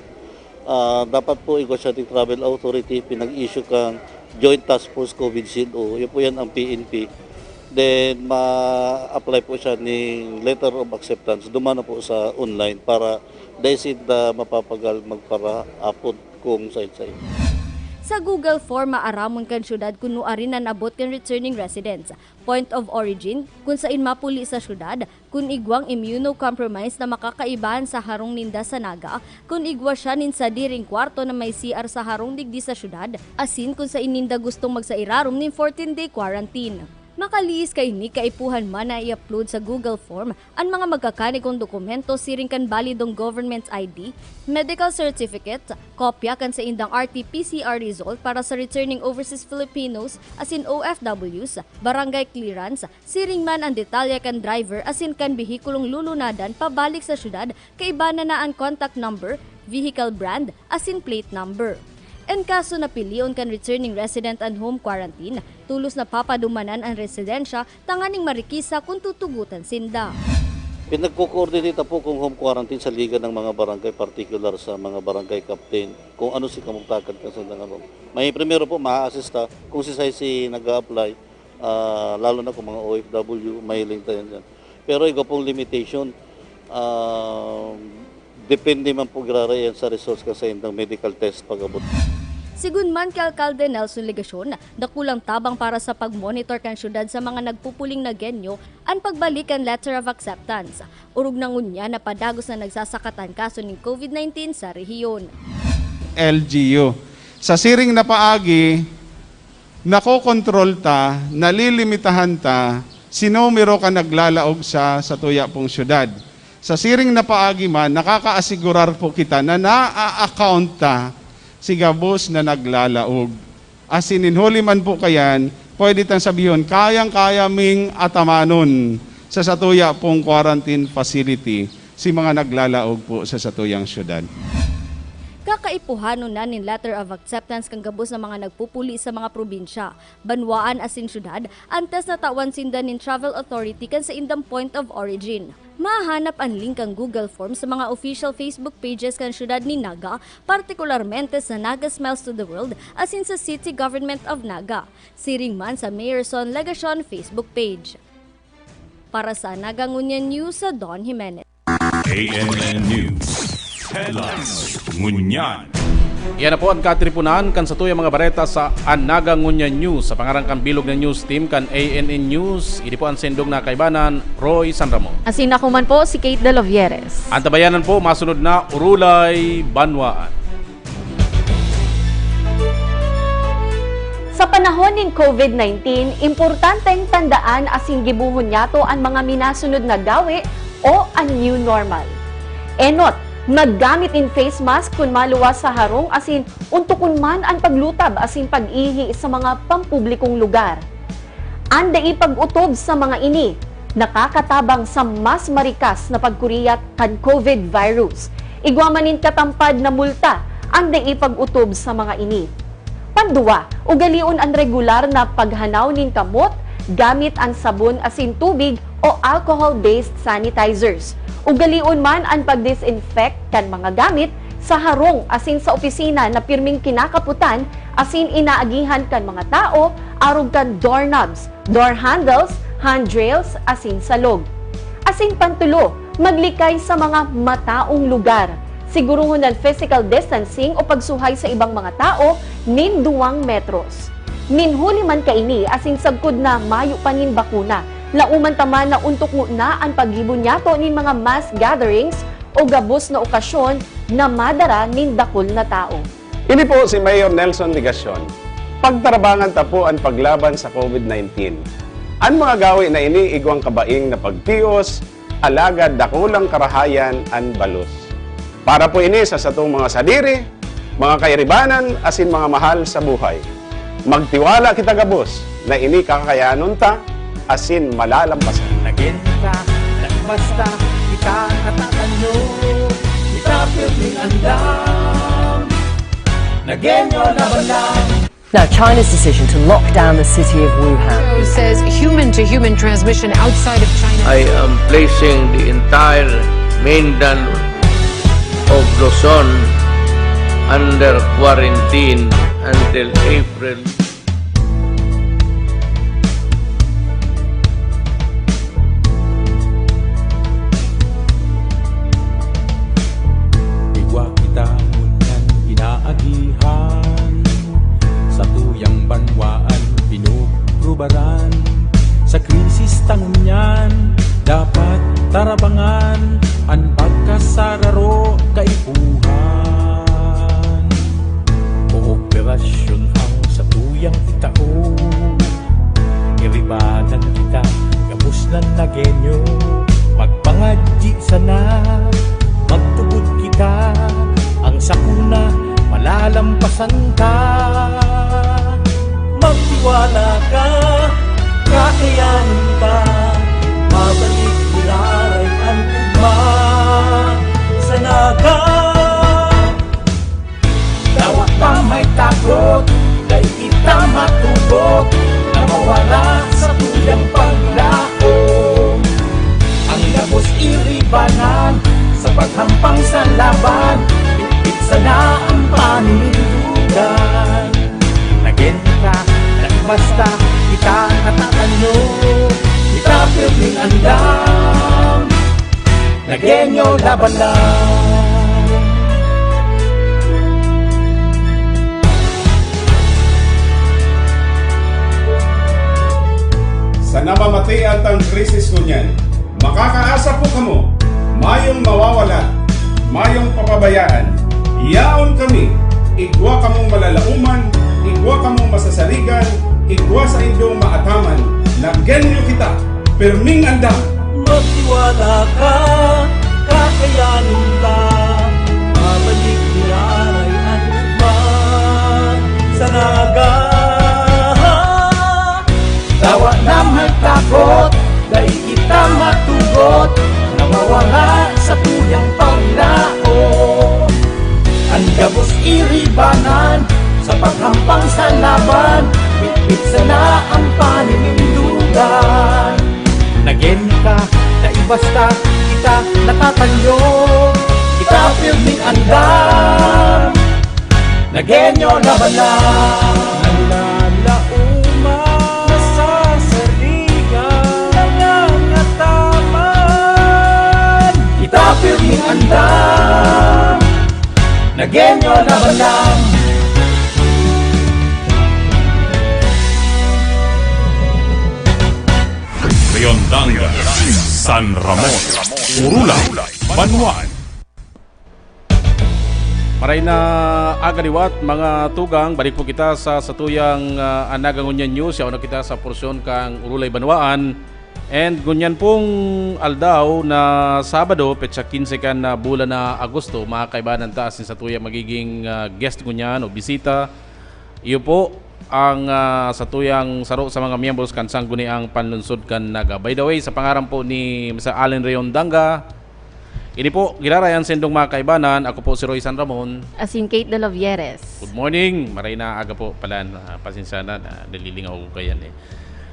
Ah, dapat po igwa siya ning travel authority, pinag-issue kang Joint Task Force COVID Shield. O, yun po yan ang P N P. Then, ma-apply po siya ning letter of acceptance. Duman na po sa online para dai sinda mapapagal magparaapod kung sain-sain. Sa Google Form, maaramon kan syudad kun nuarin an abot kan returning residents, point of origin, kun sain mapuli sa syudad, kun igwang immunocompromised na makakaibahan sa harong ninda sa Naga, kun igwa siya nin sadiring kwarto na may C R sa harong digdi sa syudad, asin kun sain ninda gustong magsairarom nin fourteen-day quarantine. Makalihis kaini, kaipuhan man na i-upload sa Google Form an mga magkakanigong dokumento siring kan balidong government I D, medical certificate, kopya kan saindang R T P C R result para sa returning overseas Filipinos asin O F Ws, barangay clearance, siring man an detalye kan driver asin kan behikulong lulunadan pabalik sa syudad, kaiba na na an contact number, vehicle brand, asin plate number. En kaso na pilion kan returning resident an home quarantine, tolos na papadumanan an residensya tanganing marikisa kun tutugotan sinda. Pinagko-coordinate po kung home quarantine sa Liga ng mga Barangay, particular sa mga barangay captain, kung ano si kamugtakan kan sindang abang. May primero po, ma-assist ta kung si size si nag-a-apply, ah, lalo na kung mga O F W, mahiling tayo dyan. Pero igwa pong limitation, ah, Depende man po giraray yan sa results kan saindang medical test pag-abot. Sigun man ki Alkalde Nelson Legacion, dakulang tabang para sa pag-monitor kan syudad sa mga nagpupuling Nagueño an pagbalik kan Letter of Acceptance. Orog na ngunyan na padagos na nagsasakat an kaso nin COVID nineteen sa rehiyon. L G U. Sa siring na paagi, nakokontrol ta, nalilimitahan ta si numero kan naglalaog sa satuya pong syudad. Sa siring na paagi man, nakakaasigurar po kita na naa-account ta si gabos na naglalaog. Asin nin huli man po kayan, pwede tang sabihon, kayang-kaya ming atamanon sa satuya pong quarantine facility si mga naglalaog po sa satuyang syudad. Kakaipuhanon na nin letter of acceptance kan gabos na mga nagpupuli sa mga probinsya, banwaan asin syudad, antes na tawan sinda nin travel authority kan saindang point of origin. Mahanap an link kan Google Form sa mga official Facebook pages kan syudad nin Naga, partikularmente sa Naga Smiles to the World asin sa City Government of Naga, siring man sa Mayor Son Legacion Facebook page. Para sa Naga Ngunyan News, sa Don Jimenez. A N N News Headlines. Ngunyan. Iyan na po an katripunan kan satuyang mga bareta sa An Naga Ngunyan News. Sa pangaran kan bilog na news team kan A N N News, ini po an sendong na kaibanan, Roy San Ramon. Asin ako man po si Kate Delovieres. Antabayanan po masunod na Urulay Banwaan. Sa panahon nin COVID nineteen, importanteng tandaan asin gibohon nyato an mga minasunod na gawe o an new normal. Enot, maggamit nin face mask kun maluwas sa harong asin ontokon man an paglutab asin pag-ihi sa mga pampublikong lugar. An dai pag-otob sa mga ini nakakatabang sa mas marikas na pagkuriyat kan COVID virus. Igwa man nin katampad na multa an dai pag-otob sa mga ini. Panduwa, ugalion an regular na paghanaw nin kamot gamit an sabon asin tubig o alcohol-based sanitizers. Ugalion man an pag-disinfect kan mga gamit sa harong asin sa opisina na pirming kinakapotan asin inaagihan kan mga tawo arog kan doorknobs, door handles, handrails, asin salog. Asin pantulo, maglikay sa mga mataong lugar. Siguruhon an physical distancing o pagsuhay sa ibang mga tawo nin duwang metros. Nin huli man kaini asin sagkod na mayo pa nin bakuna, laoman ta man na ontok ngona an paggibo nyato nin mga mass gatherings o gabos na okasyon na madara nin dakul na tawo. Ini po si Mayor Nelson Legacion. Pagtarabangan ta po an paglaban sa COVID nineteen. An mga gawe na ini igwang kabaing na pagtios, alagad dakulang karahayan an balos. Para po ini sa satong mga sadiri, mga kairibanan, asin mga mahal sa buhay. Magtiwala kita gabos na ini kakayanon ta asin malalampasan. Nagenta, nagbasta, kita katatanyo, kita pirmi andam. Nagenyo laban lang. Now, China's decision to lock down the city of Wuhan. Says human to human transmission outside of China. I am placing the entire mainland of Luzon under quarantine until April. Igwa kita ngunyan inaagihan, satuyang banwaan pinuprubaran. Sa krisis ta ngunyan, dapat tarabangan an pagkasararo kaipuhan. Kooperasyon ang satuyang itao. Iribanan kita, gabos na Nagenyo. Magpangadyi sana, magtubod kita. Ang sakuna, malalampasan ta. Magtiwala ka, kakayanin ta. Babalik giraray an ugma sa Naga. Dawa pa may takot, dai kita matubod na mawara sa tuyang paglaom. Ang gabos iribanan sa paghampang sa laban, bitbit sana ang panindugan. Nagenta, nagbasta, kita katatanyo, kita pirming andam. Nagenyo laban lang. Tang krisis ngunyan, makakaasa po kamo, mayong mawawala, mayong papabayaan. Yaon kami, igwa kamong malalaoman, igwa kamong masasarigan, igwa sa indong maataman. Nagyan niyo kita, pirming andam. Magtiwala ka, kakayanin ka. Babalik ni Aray an ugma sa naga. Dawa na may takot, dai kita matugot, nawawala sa tuyang paglaom. An gabos iribanan, sa paghampang sa laban, bitbit sana ang paninindugan. Nagyan ka, dai basta kita natatanyo, kita pirming andam. Nagyan niyo laban lang. Nalalaoman, nasasarigan, nangangataman. Kita pirming andam. Nagyan niyo laban lang. Riondangan, San Ramon, Urulay, Banwaan. Maray na aga liwat, mga tugang, balik po kita sa satuyang, ah, Anaga Ngunyan News. Yaon na kita sa porsyon kan Urulay Banwaan. And ngunyan pong aldaw na Sabado, petsa quince kan, ah, bulan na Agosto, mga kaibanan, ta asin satuyang magiging, ah, guest ngunyan o bisita. Iyo po ang, ah, satuyang saro sa mga miyembros kan Sangguniang Panlungsod kan Naga. By the way, sa pangaran po ni Mister Allen Riondangan, ini po, ginarayan sa indong mga kaibanan. Ako po si Roy San Ramon. Asin Kate de los Vieres. Good morning. Maray na aga po pala. Ah, pasensya na, na nalilingaw ko kayan eh.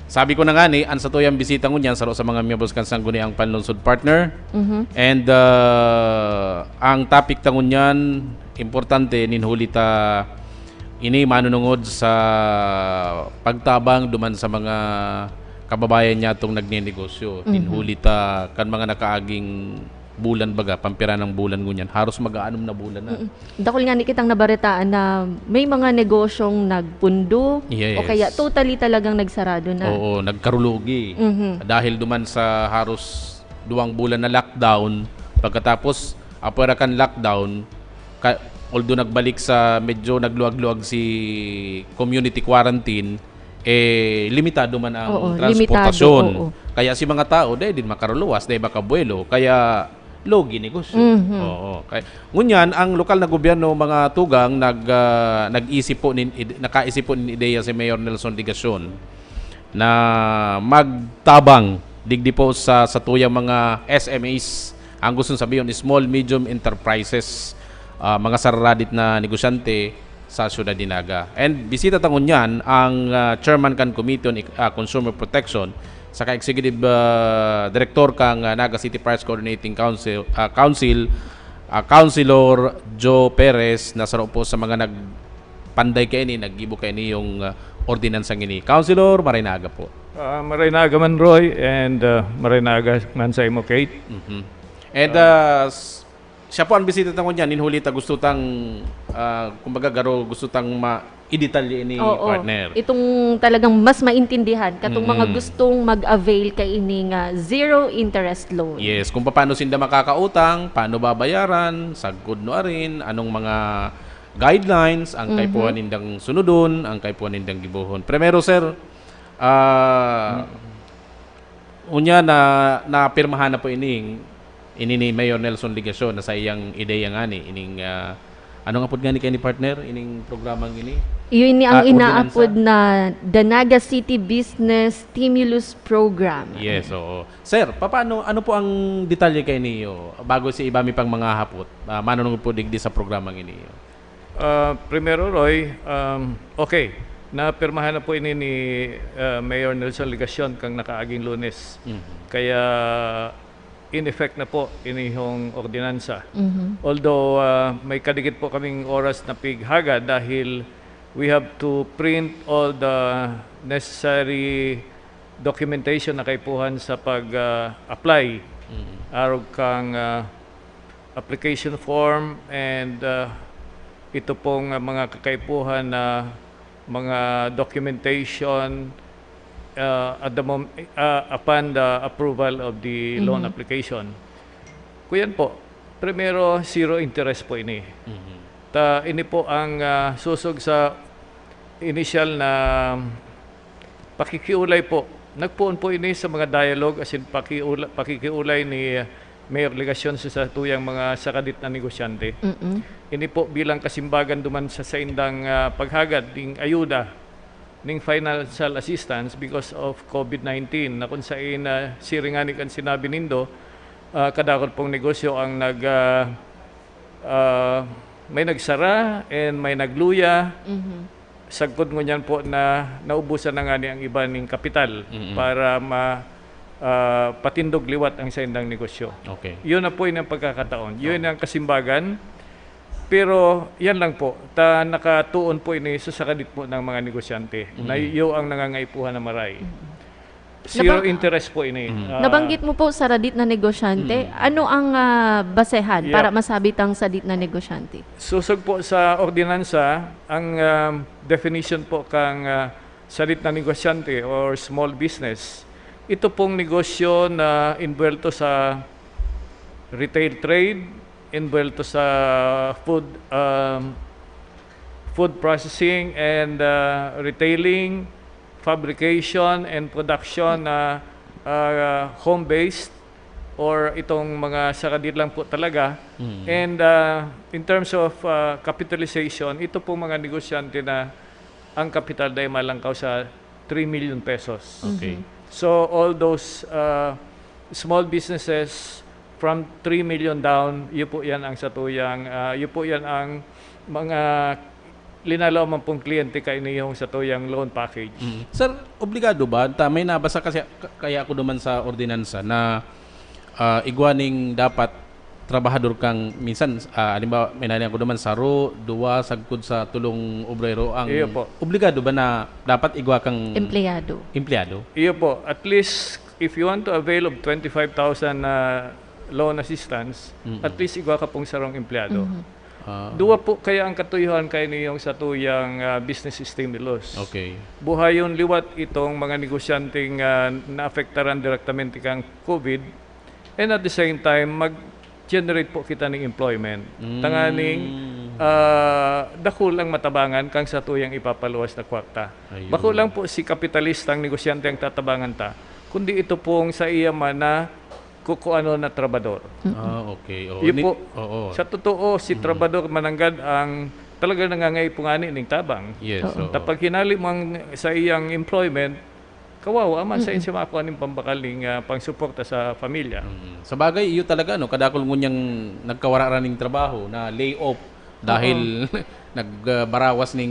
Sabi ko na nga ni, ang satuyang bisita ngunyan, saro sa mga miyembros kan Sangguniang Panlungsod, partner. Mhm. And, ah, ang topic ta ngunyan, importante, nin huli ta ini manunungod sa pagtabang duman sa mga kababayan nyatong nagnenegosyo. Nin Mhm. huli ta kan mga nakaaging bulan baga, pampira ng bulan ngunyan, haros mag-aanom na bulan na. Mm-mm. Dakul nga ni kitang nabaretaan na may mga negosyong nagpundo Yes. o kaya totally talagang nagsarado na. Oo, nagkarulogi. Mhm. Dahil duman sa haros duwang bulan na lockdown, pagkatapos, apwera kan lockdown, ka-, although nagbalik sa medyo nagluag-luag si community quarantine, eh, limitado man ang Oo, transportasyon. limitado, oo. Kaya si mga tao, dai din makaruluwas, dai makabuelo. Kaya, logi negosyo. Mhm. Oo. Kaya, ngunyan, ang lokal na gobyerno, mga tugang, nag, ah, nag-isip po nin ide-, nakaisip po nin ideya si Mayor Nelson Legacion na magtabang digdi po sa, sa tuyang mga S M Es. Ang gustong sabihin, small, medium enterprises, ah, mga sararadit na negosyante sa Syudad de Naga. And bisita ta ngunyan ang, ah, chairman kan Committee on Ec-, ah, Consumer Protection, saka executive, ah, director kan, ah, Naga City Price Coordinating Council, ah, Council, ah, Councilor Joe Perez, na saro po sa mga nagpanday kaini, naggibo kaini yung, ah, ordinansang ini. Councilor, maray na aga po. Ah, maray na aga man, Roy, and, ah, maray na aga man sa imo, Kate. Mhm. And, ah, s-, siya po ang bisita ta ngunyan, nin huli ta gusto tang, ah, kumbaga, garo gusto tang ma-, idetalye ini, Oo. partner. Itong talagang mas maintindihan katong mga Mm. gustong mag-avail kaini nga zero interest loan. Yes, kung paano sinda makakautang, paano babayaran, sagkod no arin, anong mga guidelines ang Mhm. kaipuhan nindang sunodon, ang kaipuhan nindang gibohon. Primero, sir, ah, Mm. Unya na, napirmahan na po ining, ini ni Mayor Nelson Legacion na sa iyang ideya ngani, ining, ah, ano nga pod ngani kaini, partner, ining programang ini? Iyo ini ang Ah, ordinansa? inaapod na The Naga City Business Stimulus Program. Yes, oo. Sir, papaano, ano po ang detalye kaini, o, bago si iba mi pang mga hapot, ah, manunungod po digdi sa programang ini? Ah, primero, Roy, um, okay. Napirmahan na po ini ni, ah, Mayor Nelson Legacion kang nakaaging Lunes. Mhm. Kaya in effect na po inihong ordinansa. Mhm. Although, ah, may kadikit po kaming oras na pighaga dahil we have to print all the necessary documentation na kaipuhan sa pag, ah, apply. Mhm. Arog kang, ah, application form and, ah, ito pong, ah, mga kakaipuhan na mga documentation uh, at the mom-, uh, upon the approval of the loan Mhm. application. Kuyan po, primero, zero interest po ini. Mhm. Ta, ini po ang, ah, sosog sa initial na pakikiulay po. Nagpoon po ini sa mga dialogue, as in, pakiula-, pakikiulay ni Mayor Legacion sa satuyang mga sakadit na negosyante. Mm-mm. Ini po bilang kasimbagan duman sa saindang, ah, paghagad ning ayuda, ning financial assistance because of COVID nineteen, na kung sain, ah, siring ngani kan sinabi nindo, ah, kadakul pong negosyo ang nag, ah, ah, may nagsara and may nagluya. Mhm. Sagkod ngunyan po na naubusan na ngani ang iba ning kapital Mm-mm. para ma-, ah, patindog liwat ang saindang negosyo. Okay. Yun na po yun ang pagkakataon. Yun Oh. ang kasimbagan. Pero yan lang po, ta nakatuon po ini sa sakadit po ng mga negosyante na Mm. iyo ang nangangaipuhan na maray. Mm. Zero Nabang-, interest po ini. Mm. Ah, Nabanggit mo po sa radit na negosyante. Mm. Ano ang, ah, basehan Yeah. para masabi tang sadit na negosyante? Sosog po sa ordinansa, ang, ah, definition po kang, ah, sadit na negosyante or small business, ito pong negosyo na inbuwelto sa retail trade, inbuwelto sa food, um, food processing and, ah, retailing, fabrication and production na, ah, home-based or itong mga sakadit lang po talaga. Mm. And, ah, in terms of, ah, capitalization, ito pong mga negosyante na ang kapital dai malangkaw sa three million pesos. Okay. Mhm. So, all those, ah, small businesses from three million down, iyo po yan ang satuyang, ah, iyo po yan ang mga linalaw man pong kliyente kainihong satuyang loan package. Mm. Sir, obligado ba? Ta, may nabasa kasi ka-, kaya ako duman sa ordinansa na, ah, igwa ning dapat trabahador kang minsan, ah, halimbawa, may nani ako duman, saro, duwa, sagkod sa tulong obrero ang Iyo po. Obligado ba na dapat igwa kang Empleyado. Empleyado? Iyo po. At least, if you want to avail of twenty-five thousand na loan assistance, Mm-mm. at least igwa ka pong sarong empleyado. Mhm. Ah. Duwa po kaya ang katuyuhan kainihong satuyang, ah, business stimulus. Okay. Buhayon liwat itong mga negosyanteng, ah, naapektaran direktamente kang COVID, and at the same time, mag-generate po kita ning employment. Mm. Tanganing, ah, dakul ang matabangan kang satuyang ipapaluwas na kwarta. Ayun. Bako lang po si kapitalistang negosyante ang tatabangan ta, kundi ito pong sa iya man na kukuanon na trabador. Mm. Ah, okay. Oo. Yun Ni-, po, oo. Sa totoo, si Mm. trabador mananggad ang talagang nangangaipo ngani ning tabang. Yes, Oo. oo. Ta pag hinali mo ang sa iyang employment, kawawa man sa Mm-mm. siya makakua ning pambakal ning, ah, pangsuporta sa pamilya. Mm. Sa bagay, iyo talaga, no, kadakul ngunyang nagkawara ra ning trabaho na lay off dahil Oo. nag, ah, barawas ning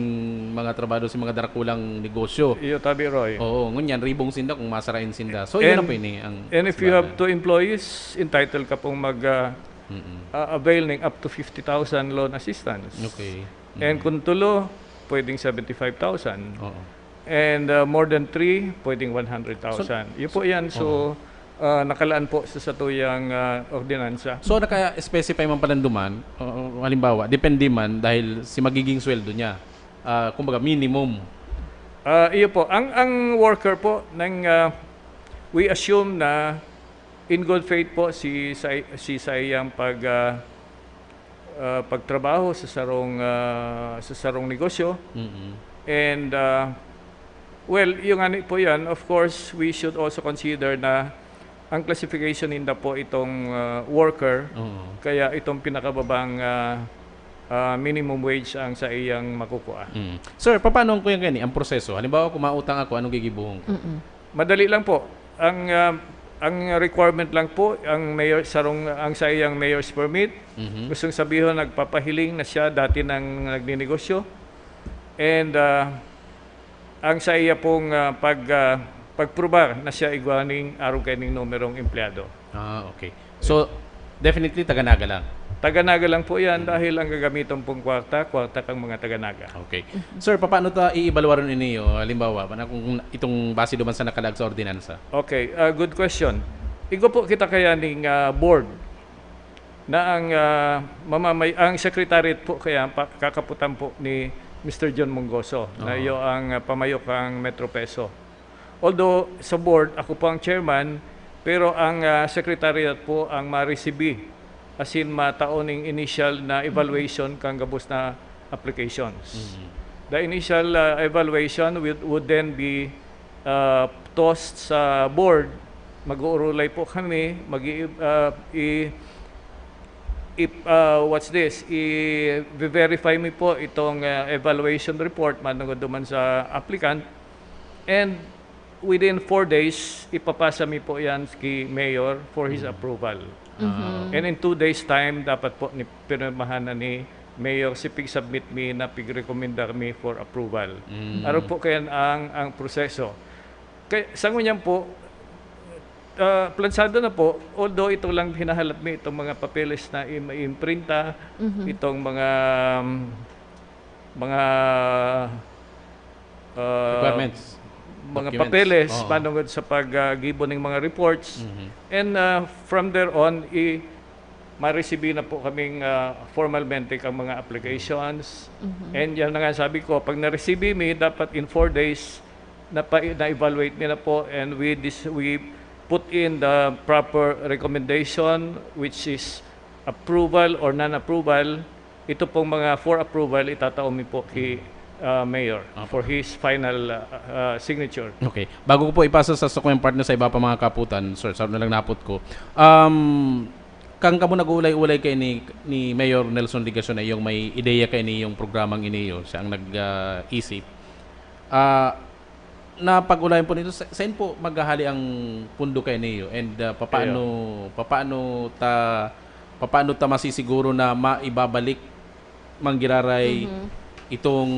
mga trabahador sa mga darakulang negosyo. Iyo, tabi, Roy. Oo, ngunyan, ribong sinda kung masarain sinda. So, And, iyon na po ini ang and if you have simbahan. Two employees, entitled ka pong mag, ah, Mm-mm. ah, avail ning up to fifty thousand loan assistance. Okay. And Mm. kung tulo, pwedeng seventy-five thousand. Oo. And, ah, more than three, pwedeng one hundred thousand. So, Yun po so, yan. So, oo. ah, nakalaan po sa satuyang, ah, ordinansa. So, naka-specify man palan duman, o, o, halimbawa, depende man dahil si magiging sweldo niya. Ah, kumbaga, minimum. Ah, iyo po. Ang, ang worker po, nang, ah, we assume na in good faith po si, sa, si sa iyang pag, ah, ah, pagtrabaho sa sarong, ah, sa sarong negosyo. Mm-mm. And, ah, well, yung ani po yan, of course, we should also consider na ang classification ninda po itong, ah, worker, Oo. kaya itong pinakababang, ah, ah, minimum wage ang sa iyang makukuha. Mm. Sir, papaano ang kuya gani, ang proseso? Halimbawa, kung mautang ako, anong gigibuhon ko? Mm-mm. Madali lang po. Ang, ah, ang requirement lang po, ang mayor, sarong, ang sa iyang mayor's permit, Mhm. gustong sabihon, nagpapahiling na siya, dati nang nagninegosyo. And, ah, ang sa iya pong, ah, pag, ah, pagprobar na siya igwa ning arog kaining numerong empleyado. Ah, okay. So, definitely, taga-Naga lang? Taga-Naga lang po yan Mm. dahil ang gagamiton pong kwarta, kwarta kang mga taga-Naga. Okay. Mhm. Sir, papaano ta iibalwaron ini, o, halimbawa, na kung itong base duman sa nakalag sa ordinansa? Okay, ah, good question. Igwa po kita kaya ning, ah, board na ang, ah, mamamay-, ang secretariat po kaya pa-, kakaputan po ni Mister John Mongoso, na Oo. iyo ang, ah, pamayo kang Metro Peso. Although sa board, ako po ang chairman, pero ang, ah, secretariat po ang ma-receive, as in, matao ning initial na evaluation kan gabos na applications. Mhm. The initial, ah, evaluation would, would then be, ah, tossed sa board. Mag-uurulay po kami, mag-i-, ah, i-, i-, ah, what's this? I-verify mi po itong, ah, evaluation report manungod duman sa applicant. And within four days, ipapasa mi po yan kay Mayor for his Mm. approval. Mhm. Ah, And in two days' time, dapat po ni, pirmahan na ni Mayor si pig-submit mi na pig-rekomenda mi for approval. Mm. Aro po kayan ang, ang proseso. Kay, sa ngunyan po, ah, plansado na po, although ito lang hinahalat mi, itong mga papeles na im-, imprinta, Mhm. itong mga, um, mga, ah, Requirements. mga Documents. papeles Oo. manungod sa pag, ah, gibo ning mga reports. Mhm. And, ah, from there on, i-, ma-receive na po kaming, ah, formalmente kang mga applications. Mhm. And yan na nga sabi ko, pag na-receive mi, dapat in four days, napa-, na-evaluate mi na po, and we dis-, we put in the proper recommendation, which is approval or non-approval. Ito pong mga for approval, itatao mi po kay, ah, Mayor Opo. for his final, ah, ah, signature. Okay. Bago ko po ipasa sa, sa kuyang partner sa iba pa mga kaputan, sir, sa na lang napot ko. Um, kang kamo nag-uulay-ulay kay ni, ni Mayor Nelson Legacion na yung may ideya kay ni yung programang iniyo, siya ang nag, ah, isip. Ah, napag-ulayan po nito, sa, saan po maghahali ang pundo kay niyo? And, ah, papaano, Iyo. papaano ta, papaano ta masisiguro na maibabalik manggiraray Mhm. itong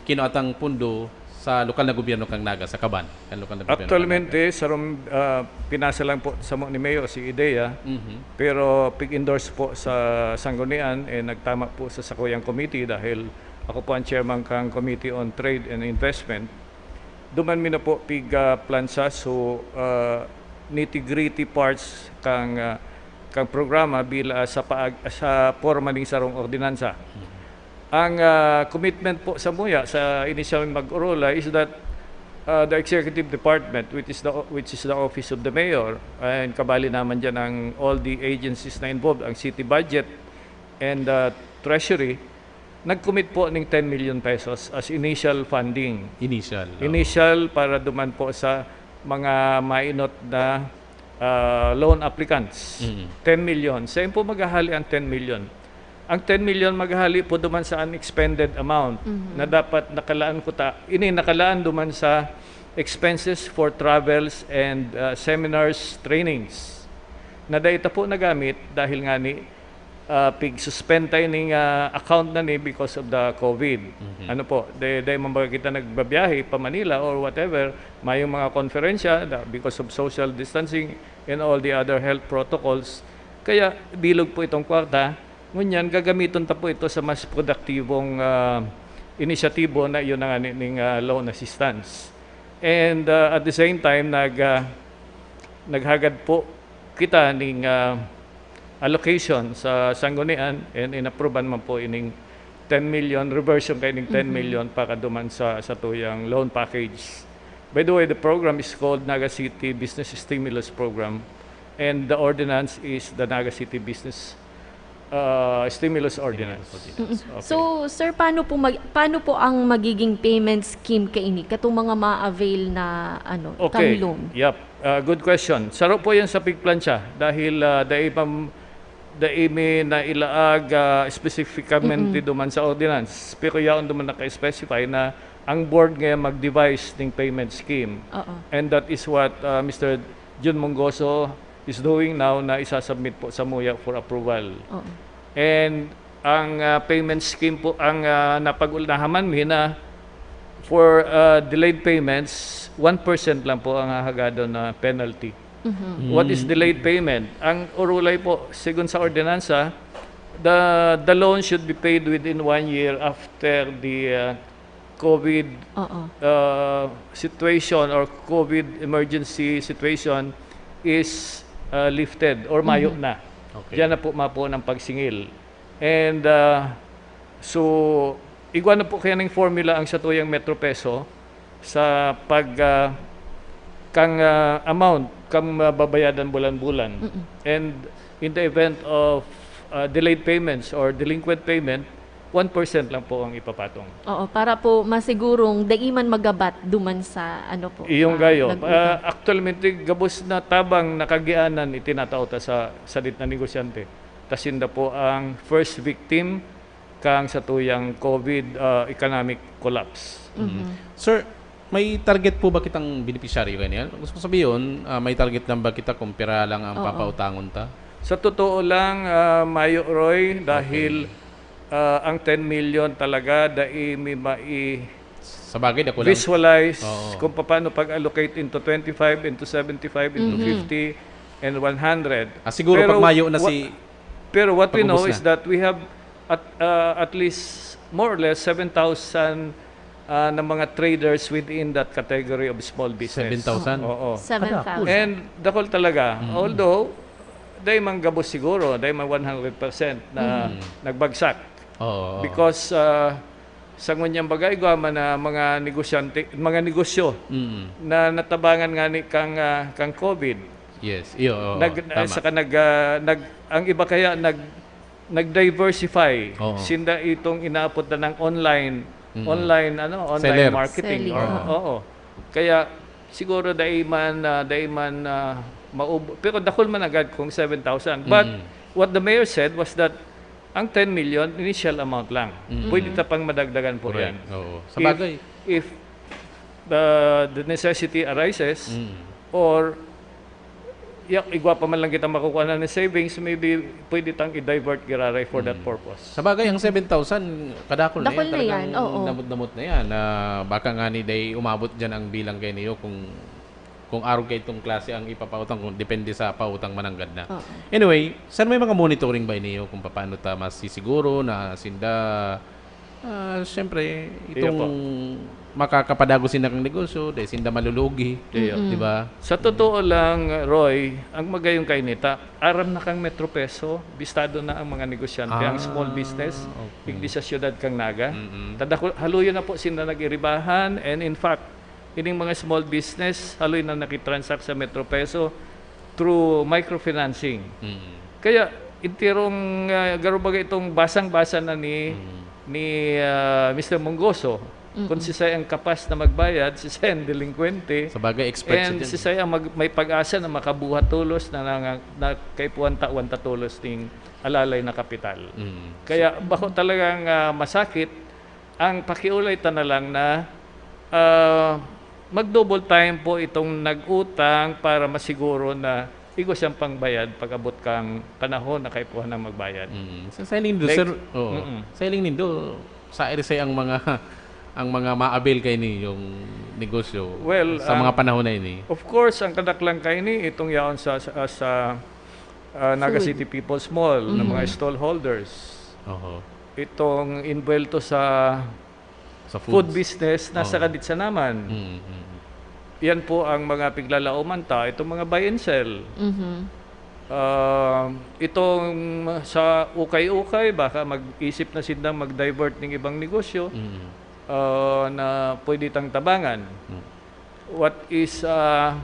kinuatang pundo sa lokal na gobyerno kang Naga, sa Kaban, kan lokal na gobyerno kang Actualmente, Naga? sarong, ah, pinasa lang po samo ni Mayor si ideya, Mhm. pero pig-endorse po sa Sanggunian, eh, nagtama po sa sakuyang committee dahil ako po ang chairman kang Committee on Trade and Investment. Duman mi na po pig, ah, plansa, so, ah, nitty-gritty parts kang, ah, kang programa bila sa paag-, sa porma ning sarong ordinansa. Ang, ah, commitment po samuya sa inisyal mag-orula is that, ah, the executive department, which is the, which is the office of the mayor, and kabali naman dyan ang all the agencies na involved, ang city budget and, ah, treasury, nag-commit po ning ten million pesos as initial funding. Initial, oo. Initial para duman po sa mga mainot na, ah, loan applicants. Mm. Ten million. Saan po maghahali ang ten million? Ang ten million maghahali po duman sa unexpended amount Mhm. na dapat nakalaan kuta. Ini nakalaan duman sa expenses for travels and, ah, seminars, trainings. Na dai ta po nagamit dahil nga ni, ah, pig-suspend tayo ning, ah, account na ni because of the COVID. Mhm. Ano po, dai, dai man baga kita nagbabiyahe pa Manila or whatever, mayong mga konferensya na because of social distancing and all the other health protocols. Kaya bilog po itong kwarta. Ngunyan, gagamiton ta po ito sa mas produktibong, ah, inisyatibo na iyon na nga ni-, ning, ah, loan assistance. And, ah, at the same time, nag, ah, naghagad po kita ning, ah, allocation sa Sanggunian and inapruban man po ining ten million, reversion kaining Mhm. ten million para duman sa, sa tuyang loan package. By the way, the program is called Naga City Business Stimulus Program and the ordinance is the Naga City Business, ah, Stimulus Ordinance. Stimulus Ordinance. Mm-mm. Okay. So, sir, paano po mag-, paano po ang magiging payment scheme kaini? Katong mga ma-avail na, ano, Okay. term loan? Yep. Ah, good question. Saro po yan sa pigplansya dahil, ah, dai pa, dai mi nailaag, ah, specificamente Mm-mm. duman sa ordinance. Pero yaon duman naka-specify na ang board ngayon mag-devise ning payment scheme. Oo. And that is what, ah, Mister Jun Mongoso is doing now na isasubmit po samuya for approval. Oo. And ang, ah, payment scheme po, ang, ah, napag-ul-, nahaman mi na for, ah, delayed payments, one percent lang po ang hahagadon na penalty. Mhm. What is Mm. delayed payment? Ang orulay po, sigon sa ordinansa, the, the loan should be paid within one year after the, ah, COVID, Oo. ah, situation or COVID emergency situation is, ah, lifted or mayo Mhm. na. Okay. Diyan na po mapuon ang pagsingil. And, ah, so, igwa na po kaya ng formula ang satuyang Metro Peso sa pag, ah, kang, ah, amount, kang mababayadan bulan-bulan. Mm-mm. And in the event of, ah, delayed payments or delinquent payment, one percent lang po ang ipapatong. Oo, para po masigurong dai man magabat duman sa ano po, Iyong ah, gayo. nag-utang. Ah, actualmente, gabos na tabang nakagianan itinatao ta sa, sa dit na negosyante. Ta sinda po ang first victim kang satuyang COVID, ah, economic collapse. Mhm. Sir, may target po ba kitang benepisyaryo kaini? Gusto ko sabihin, ah, may target lang ba kita kung pira lang ang Oo. papautangon ta? Sa totoo lang, ah, mayo, Roy, dahil, Okay. ah, ang ten million talaga, dai mi mai- Sa bagay, dako lang. visualize Oo. kung paano pag-allocate into twenty-five, into seventy-five, into Mhm. fifty, and one hundred. Ah, siguro Pero pag mayo na wa-, si pero what we know Pagubos na. is that we have at, ah, at least more or less seven thousand, ah, na mga traders within that category of small business. Seven thousand? Oo. Seven thousand. Kadakul. And dakul talaga. Mm. Although, dai man gabos siguro, dai man one hundred percent na Mm. nagbagsak. Oo, oo. Because, ah, sa ngunyan baga, igwa man na mga negosyante, mga negosyo Mm. na natabangan ngani kang, ah, kang COVID. Yes, iyo, oo, Nag-, tama. saka nag-, ah, nag-, ang iba kaya nag-, nag-diversify Oo. sinda itong inaapod na ng online, Mm. online, ano, online Seller. marketing. Selling. Oo, Oo. oo. Kaya siguro dai man, ah, dai man, ah, maub-, pero dakul man agad kung seven thousand. But Mm. what the mayor said was that ang ten million, initial amount lang. Mm. Pwede ta pang madagdagan po Correct. yan. Oo. Sa If, bagay. if the, the necessity arises, Mm. or ya-, igwa pa man lang kita makukuha na ni savings, maybe pwede tang i-divert giraray for that Mm. purpose. Sa bagay, ang seven thousand, kadakul na Dakul yan. na yan, Talagang oo. damot-damot na yan. Ah, baka nga ni day umabot dyan ang bilang kayo niyo kung, kung arog kayo itong klase ang ipapautang, kung depende sa pautang mananggad na. Oo. Anyway, sir, may mga monitoring ba niyo kung paano ta masisiguro na sinda Ah, siyempre, Iyo itong po. makakapadagos sinda kang negosyo, dahil sinda malulugi, Iyo. Mm-mm. di ba? Sa totoo lang, Roy, ang magayong kainita, aram na kang Metro Peso, bistado na ang mga negosyante, ang small Ah, business, okay. igdi sa siyudad kang Naga. Mm-mm. Tada ku-, haluyon na po sinda nag-iribahan, and in fact, ining mga small business, haloy na nakitransact sa Metro Peso through microfinancing. Mm. Kaya, enterong, ah, garo baga itong basang-basa na ni, Mm. ni, ah, Mister Mongoso, Mm-mm. kung sisay ang kapas na magbayad, sisay ang delinkwente, Sa bagay, expert siya and dyan. sisay ang mag-, may pag-asa na makabuhat tolos na, na, na kaipuhan tawan ta tolos ning alalay na kapital. Mm. Kaya, bako talagang, ah, masakit, ang pakiulay ta na lang na, ah, mag-double time po itong nag-utang para masiguro na igwa siyang pangbayad pag-abot kang panahon na kaipuhan nang magbayad. Mm. Sa siling nindo, Like, sir, oo. mm-mm. Sa siling nindo, sa Irisay ang mga, ang mga ma-avail kaini yung negosyo Well, sa ang, mga panahon na ini? of course, ang kadaklan kaini, itong yaon sa, sa, sa, ah, Naga Food. City People's Mall, ng mga Mhm. stallholders. Oho. Itong inbuwelto sa Sa food foods. business, nasa Oo. kadit sa naman. Mm, mm. Yan po ang mga piglalaoman ta, itong mga buy and sell. Mhm. Ah, itong sa ukay-ukay, baka mag-isip na sindang mag-divert ng ibang negosyo, Mm. ah, na pwede tang tabangan. Mm. What is, ah,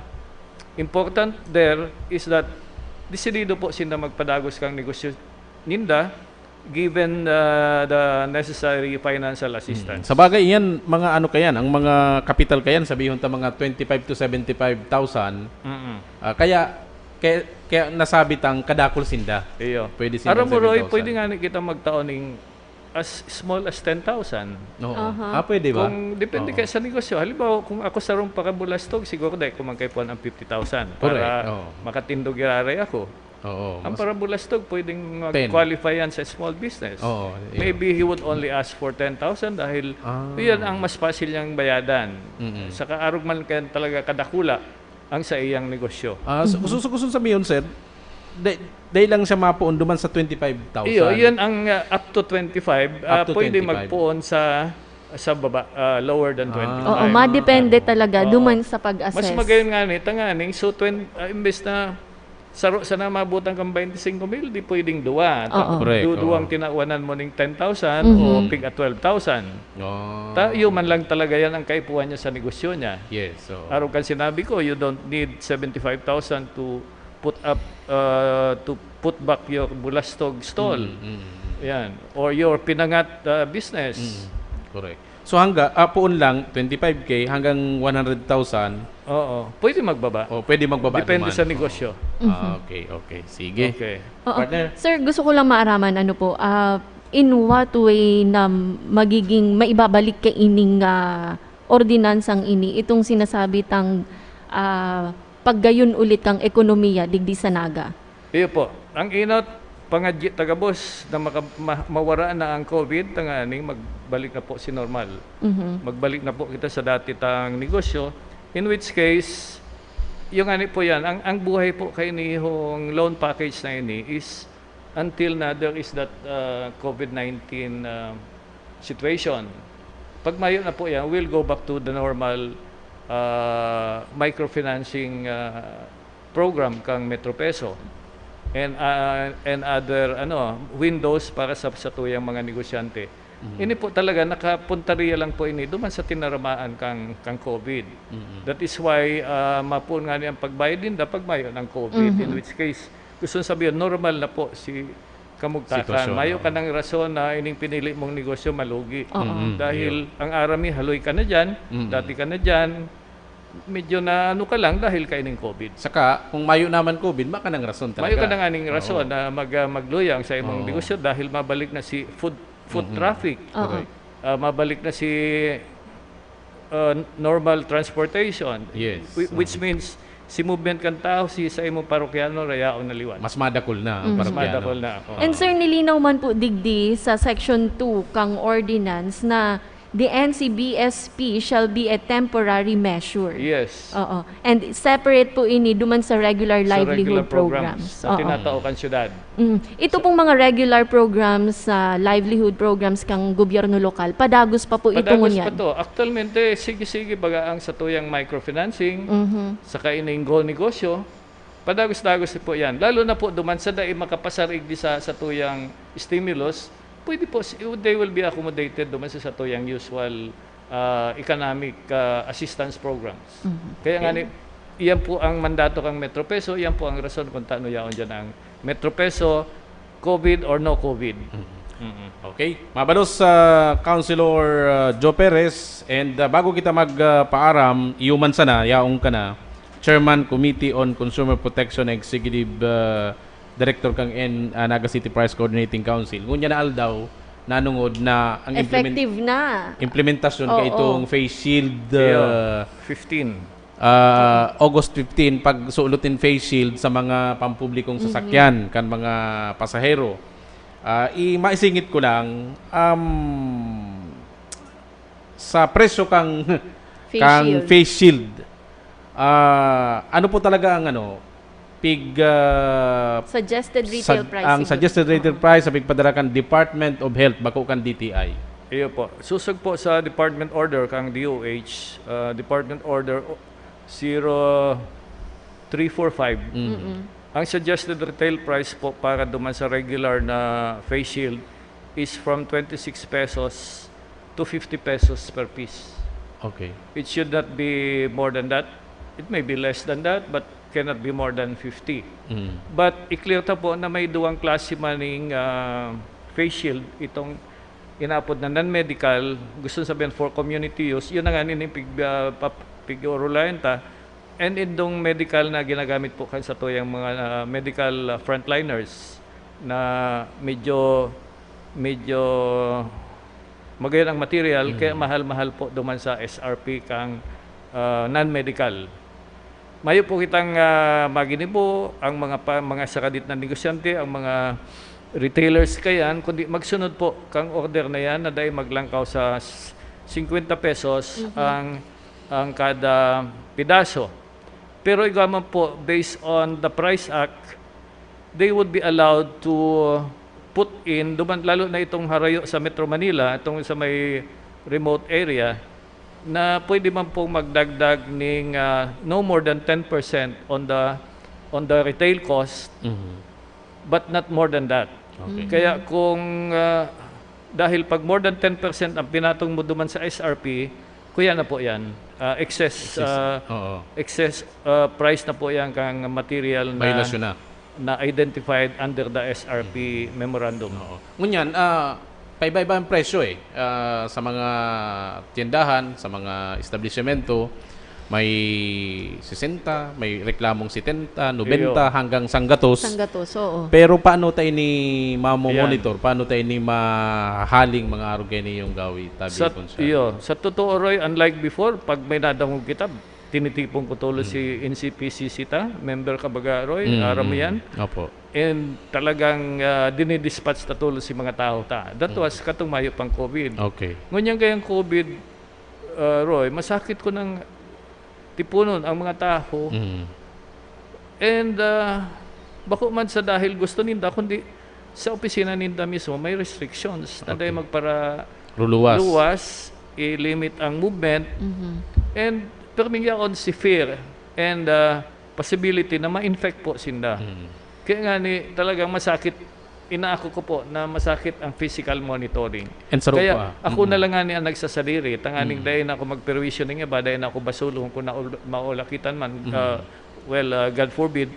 important there is that desidido po sinda magpadagos kang negosyo ninda, given, ah, the necessary financial assistance. Mm. Sa bagay, iyan, mga ano kayan, ang mga kapital kayan, sabihon ta mga twenty-five to seventy-five thousand. Mm-mm. Ah, kaya, kaya, kaya nasabi tang kadakul sinda. Iyo. Pwede sinda Aram mo, Roy, seven thousand. pwede nga ni kita magtao ning as small as ten thousand. Oo. Aha. Ah, pwede ba? Kung depende Oo. kaya sa negosyo. Halimbawa, kung ako sarong pakabulastog, siguro dai ko man kaipuhan ang fifty thousand Correct. para Oo. makatindog iraray ako. Oo, Ang mas parang bulastog, pwedeng Ten. mag-qualify yan sa small business. Oo, yun. Maybe he would only ask for ten thousand dahil Ah. yun ang mas pasil niyang bayadan. Mm-mm. Saka arog man kaya talaga kadakula ang sa iyang negosyo. Ah, so, Mhm. gusto, gusto sabihin, sir, dai, dai lang siya mapoon duman sa twenty-five thousand. Iyo, yun ang, ah, up to twenty-five, ah, Up to pwede twenty-five. magpoon sa, sa baba, ah, lower than Ah. twenty-five. Oo, madepende Ah. talaga Oo. duman sa pag-assess. Mas magayon nga ni, tanganing, so, twen-, ah, imbes na Saro sana mabutang kang twenty-five mil, di pwedeng duwa. Ta-, Oo. Correct, du-, duwang oo. tinawanan mo ning ten thousand Mhm. o pig at twelve thousand. Oh. Ta-, iyo man lang talaga yan ang kaipuhan niya sa negosyo niya. Yes, so. Arog kan sinabi ko, you don't need seventy-five thousand to put up, uh, to put back your bulastog stall. Mm, mm, mm. Yan. Or your pinangat uh, business. Mm, correct. So hangga, ah, poon lang, twenty-five K hanggang one hundred thousand. Oo. Pwede magbaba. O, pwede magbaba Depende naman. Sa negosyo. Oo. Ah, okay, okay. Sige. Okay. Oo. Partner? Sir, gusto ko lang maaraman, ano po, ah, in what way na magiging maibabalik kaining ah, ordinansang ini, itong sinasabi tang ah, paggayon ulit kang ekonomiya digdi sa Naga? Iyo po. Ang inot, pangadyi ta gabos na maka-, ma-, mawara na ang COVID, tanganing magbalik na po si normal. Mhm. Magbalik na po kita sa dati tang negosyo. In which case, yung ani po yan, ang, ang buhay po kainihong loan package na ini is until na there is that uh, COVID nineteen uh, situation. Pag mayo na po yan, we'll go back to the normal uh, microfinancing uh, program kang Metro Peso and uh, and other ano windows para sa satuyang mga negosyante. Ini po talaga nakapuntarya lang po ini duman sa tinaramaan kang kang COVID. That is why uh, mapuon nga ang pagbayad ninda pag mayo ng COVID. In which case, gusto sabihin, normal na po si kamugtakan. Sitwasyon, Mayo oo. Ka ng rason na ining pinili mong negosyo malugi. Oo. Mm, Dahil iyo. Ang aram mi, haloy ka na dyan, Mm. Dati ka na dyan, medyo na ano ka lang dahil kaining COVID. Saka, kung mayo naman COVID, maka ng rason talaga. Mayo ka na nga ning rason Oo. na mag, ah, magluyang sa imong Oo. negosyo dahil mabalik na si foot foot Mhm. traffic. Oo. Correct. Ah, mabalik na si ah, normal transportation. Yes. Whi- Which means, si movement kan tao, si sa imong parokyano, rayaon na liwan. Mas madakol na ang Mhm. Mas parokyano. Madakol na. Oo. And sir, nilinaw man po digdi sa section two kang ordinance na the N C B S P shall be a temporary measure. Yes. Oo. And separate po ini duman sa regular Sa livelihood regular programs, programs. na Oo. tinatao kan syudad. Mm. Ito pong mga regular programs sa livelihood programs kang gobyerno lokal, padagos pa po ito Padagos ngunyan. Pa to. Actualmente, sige-sige baga ang satuyang microfinancing, Mhm. saka ining go negosyo, padagos-dagos po yan. Lalo na po duman sa dai makapasarig di sa satuyang stimulus, pwede po, si- they will be accommodated duman sa satuyang usual ah, economic ah, assistance programs. Mhm. Kaya nga ni, iyan po ang mandato kang Metro Peso, iyan po ang rason kung taano yaon dyan ang Metro Peso, COVID or no COVID. Mm-mm. Okay. Mabalos sa Councilor uh, Joe Perez, and uh, bago kita magpaaram, iyo man sana, yaong ka na, Chairman, Committee on Consumer Protection, Executive uh, Director kang N, uh, Naga City Price Coordinating Council. Ngunyan na aldaw, nanungod na ang implement- Effective na. implementasyon ka Oo. Itong face shield Iyo, uh, fifteen. uh, August fifteen, pagsulot nin face shield sa mga pampublikong sasakyan kan mga pasahero. Uh, i maisingit ko lang, um, sa presyo kang Face kang shield. Face shield, ah, ano po talaga ang ano, pig ah, Suggested retail sug- price ang siguro. Suggested retail price sa pigpadara kan Department of Health, bako kan D T I. Iyo po. Susog po sa department order kang D O H, ah, department order zero three four five. Mm. Ang suggested retail price po para duman sa regular na face shield is from twenty-six pesos to fifty pesos per piece. Okay. It should not be more than that. It may be less than that, but cannot be more than fifty. Mm. But i-clear ta po na may duwang klase maning ah, face shield, itong inapod na non-medical, gusto sabihin for community use, yun na nga nin pig, ah, pap- pig-orulayan ta. And indong medical na ginagamit po kan satuyang mga ah, medical ah, frontliners na medyo medyo magayon ang material, kaya mahal-mahal po duman sa S R P kang ah, non-medical. Mayo po kitang ah, maginibo, ang mga pa, mga sakadit na negosyante, ang mga retailers kayan, kundi magsunod po kang order na yan na dai maglangkaw sa s- fifty pesos ang ang kada pidaso. Pero igwa man po, based on the Price Act, they would be allowed to put in, duman, lalo na itong harayo sa Metro Manila, itong sa may remote area, na pwede man pong magdagdag ning ah, no more than ten percent on the on the retail cost, Mhm. but not more than that. Okay. Kaya kung, ah, dahil pag more than ten percent ang pinatong mo duman sa S R P, kuya na po yan. Ah, excess, Excess. ah, Oo. excess ah, price na po yan kang material na, Violation na. na identified under the S R P memorandum. Oo. Ngunyan, ah, paiba-iba ang presyo eh. Ah, sa mga tiendahan, sa mga establisimento, may sesenta, may reklamong setenta, nobenta, Iyo. hanggang sanggatos. Sanggatos, oo. Pero paano tayo ni mamo Yan. monitor? Paano tayo ni mahaling mga arog kayo niyong gawi? Tabi Sa, kung sa... iyo, sa totoo, Roy, unlike before, pag may nadangog kita, tinitipon ko tulos si N C P C C ta, member ka baga, Roy, Mm, aram mo mm. yan. Opo. And talagang ah, dinidispatch ta tulos si mga tao ta. That was katong mayo pang COVID. Okay. Ngunyan kayang COVID, ah, Roy, masakit ko nang tipunon ang mga tao. Mm. And ah, bako man sa dahil gusto ninda, kundi sa opisina ninda mismo may restrictions na Okay. dahil magpara Luluwas. luwas, i-limit ang movement, Mhm. and permingyaon si fear and ah, possibility na ma-infect po sinda. Mm. Kaya nga ni talagang masakit, inaako ko po na masakit ang physical monitoring. And saro Kaya pa. ako Mm. na lang nga ni ang nagsasadiri, tanganing Mm. dahil na ako magperwisyo ning iba, dahil na ako basulong kung naul- maulakitan man, Mm. ah, well, ah, God forbid,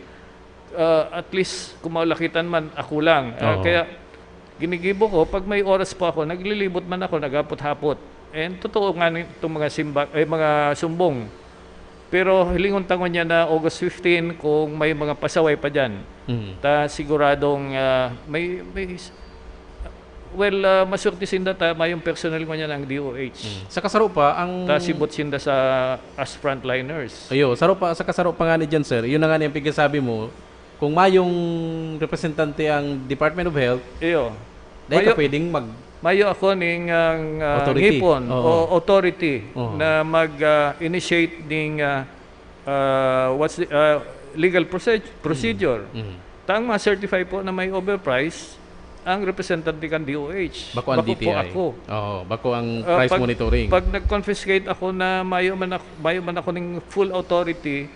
ah, at least kung maulakitan man, ako lang. Ah, Oo. Kaya ginigibo ko, pag may oras po ako, naglilibot man ako, naghapot-hapot. And totoo nga ni itong mga simba, eh, mga sumbong. Pero hilingon ta ngunyan na August fifteen kung may mga pasaway pa dyan. Mm. Ta siguradong ah, may, may s- well, ah, masurti sinda ta mayong personnel ngunyan ang D O H. Mm. Sa kasaro pa, ang... Ta sibot sinda sa as frontliners. Ayo, saro pa, sa kasaro pa nga ni dyan, sir. Yun na nga ni ang pigkasabi mo, kung mayong representante ang Department of Health, Iyo. dahil ka Mayo- pwedeng mag... Mayo ako ning ang ah, Authority. ngipon Oo. o authority Oo. na mag ah, initiate ning ah, ah, what's the ah, legal proced- procedure. Mm. Tang ma-certify po na may overprice ang representante kan D O H. Bako ang Bako D T I. po ako. Oo, bako ang Ah, price pag, monitoring. Pag nag-confiscate ako na mayo man ako, mayo man ako ning full authority,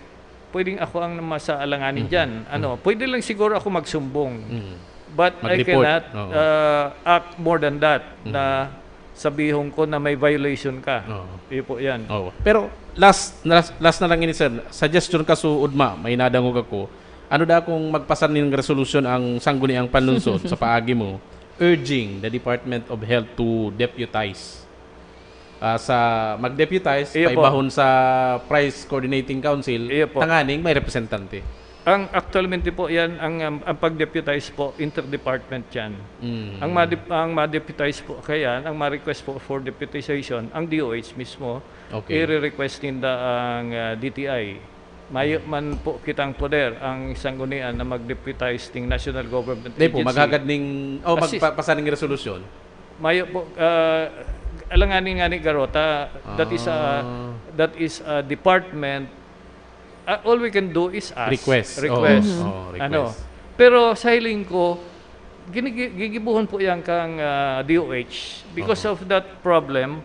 pwedeng ako ang masaalanganin Mhm. dyan. Ano, pwede lang siguro ako magsumbong. Mm. But I Mag-report. cannot Oo. uh, act more than that Mhm. na sabihon ko na may violation ka. Oo. Iyo po yan. Oo. Pero last, last, last na lang ini, sir. Suggestion ka, suod ma, may nadangog ako. Ano da kung magpasa ning resolusyon ang Sangguniang Panlungsod sa paagi mo, urging the Department of Health to deputize? Ah, sa mag-deputize, Iyo po. Paibahon sa Price Coordinating Council, Iyo po. Tanganing may representante. Ang actualmente po yan, ang, ang, ang pag-deputize po, interdepartment yan. Mm. Ang, madep, ang ma-deputize po, kaya ang ma-request po for deputization, ang D O H mismo, Okay. i-request ninda ang ah, D T I. Mayo man po kitang poder ang sanggunian na mag-deputize ning national government Di po, agency. Maghagad ning, oh, Assist. Magpapasa ning resolusyon. Mayo po, ah, alanganin nga ni Garota, that is a, Ah. that is a department, ah, all we can do is ask. Request. Request. Oo, oo, request. Ano? Pero sa hiling ko, ginigi- gigibuhon po yan kang ah, D O H. Because Oo. of that problem,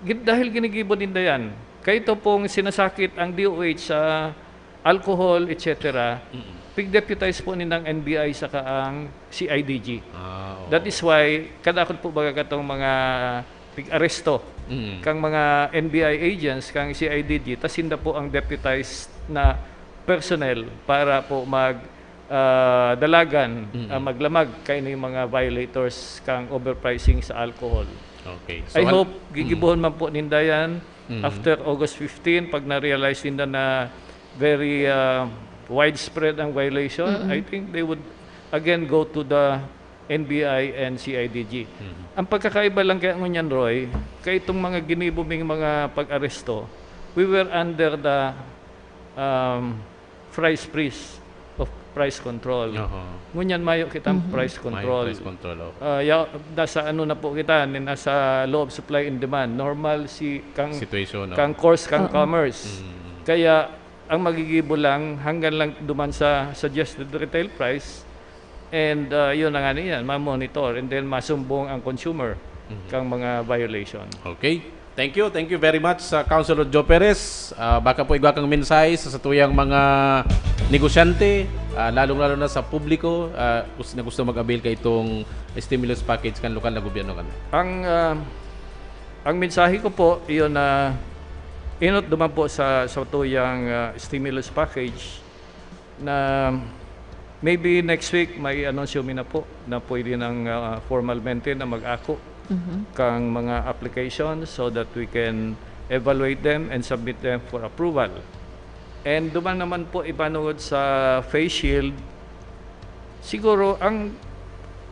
gin- dahil ginigibo ninda yan. Kaya ito pong sinasakit ang D O H sa alcohol, et cetera, Mm-mm. pig-deputize po nindang N B I saka ang C I D G. Ah, oo. That is why, kadakot po baga katong mga pig-aresto Mm. kang mga N B I agents, kang C I D G, tas sinda po ang deputized na personnel para po mag ah, dalagan, Mm. ah, maglamag kaini mga violators kang overpricing sa alcohol. Okay. I hal- hope Mm. gigibuhon man po ninda yan Mm. after August fifteen, pag na-realize ninda na very ah, widespread ang violation, Mm-mm. I think they would again go to the N B I and C I D G. Mm. Ang pagkakaiba lang kaya ngunyan, Roy, kay itong mga ginibo ming mga pag-aresto, we were under the um, price freeze of price control. Oho. Ngunyan mayo kitang Mhm. price May control. price control, oh. Ah, ya, nasa ano na po kita, ni nasa law of supply and demand. Normal si kang Situation, oh. kang course kang Oo. commerce. Mm. Kaya ang magigibo lang hanggang lang duman sa suggested retail price, and ah, yun na nga niyan, ma-monitor and then masumbong ang consumer Mhm. kang mga violation. Okay. Thank you. Thank you very much sa Councilor Joe Perez. Ah, baka po igwa kang mensahe sa satuyang mga negosyante, ah, lalong-lalo na sa publiko, ah, gus-, na gusto mag-avail kaitong stimulus package kan lokal na gobyerno kan? Ang, ah, ang mensahe ko po, iyon na inot duman po sa, sa tuyang, ah, stimulus package na maybe next week may anunsyo mi na po na pwede nang, ah, formalmente na mag-ako Mhm. kang mga applications so that we can evaluate them and submit them for approval. And duman naman po ipanungod sa face shield, siguro ang,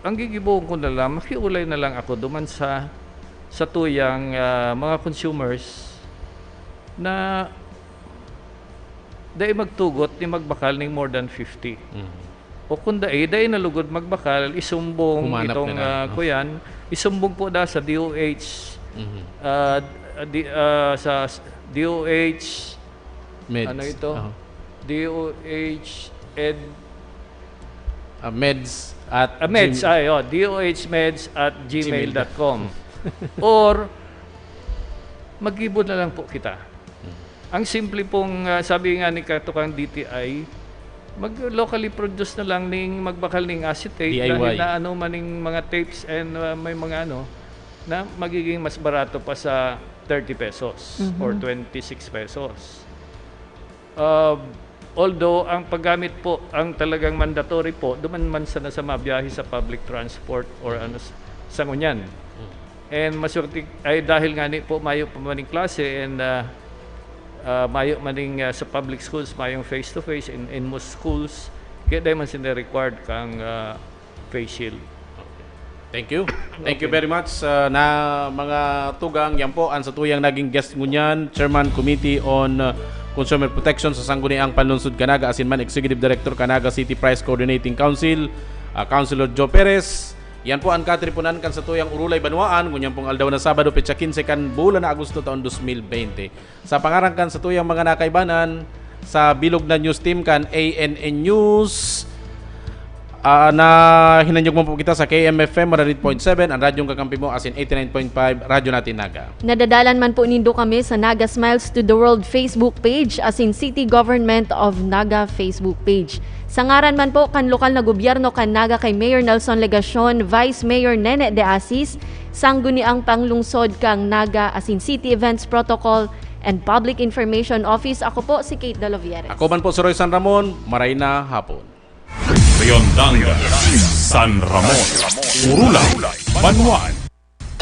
ang gigibohon ko na lang, makiulay na lang ako duman sa, sa tuyang, ah, mga consumers na dai magtugot ni magbakal ning more than fifty. Mhm. O kung dai, dai na lugod magbakal, isumbong Humanap itong, na lang, ah, no? kuyan, isumbong po na sa D O H, Mhm. ah, di, ah, sa s-, D O H, Meds. ano ito? Aha. D O H Ed Ah, meds at Ah, meds, gmail. ay, oh, D O H meds at gmail dot com. Or, maggibo na lang po kita. Hmm. Ang simple pong, ah, sabi nga ni katukang D T I, mag-locally produce na lang ning magbakal ning acetate D I Y. Dahil na ano man ning mga tapes and, ah, may mga ano, na magiging mas barato pa sa thirty pesos Mhm. or twenty-six pesos. Ah, although ang paggamit po, ang talagang mandatory po, duman man sana sa mabiyahe sa public transport or ano, s-, sa ngunyan. And maswerte, ay dahil nga ni po mayo pa maning klase and, ah, ah, mayo maning, ah, sa public schools, mayong face-to-face in, in most schools, kaya dahil man sila required kang, ah, face shield. Okay. Thank you. Thank you Okay. very much, ah, na mga tugang. Yan po ang satuyang naging guest ngunyan, Chairman Committee on, ah, Consumer Protection sa Sangguniang Panlungsod kan Naga, asin man Executive Director kan Naga City Price Coordinating Council, ah, Councilor Joe Perez. Yan po ang katripunan kan satuyang Urulay Banwaan, ngunyan pong aldaw na Sabado, petsa quince kan bulan na Agosto, taon dos mil bente. Sa pangaran kan satuyang mga nakaibanan, sa bilog na news team kan A N N News, ah, na hinanyog man po kita sa K M F M one hundred point seven, ang radyong kakampi mo, asin eighty-nine point five, Radyo Natin Naga. Nadadalan man po nindo kami sa Naga Smiles to the World Facebook page, asin City Government of Naga Facebook page. Sa ngaran man po kan lokal na gobyerno kan Naga kay Mayor Nelson Legacion, Vice Mayor Nene de Asis, Sangguniang Panglungsod kan Naga asin City Events Protocol and Public Information Office, ako po si Kate Dalovieres. Ako man po si Roy San Ramon, maray na hapon. Riondangan, San Ramon, Urulay, Banwaan.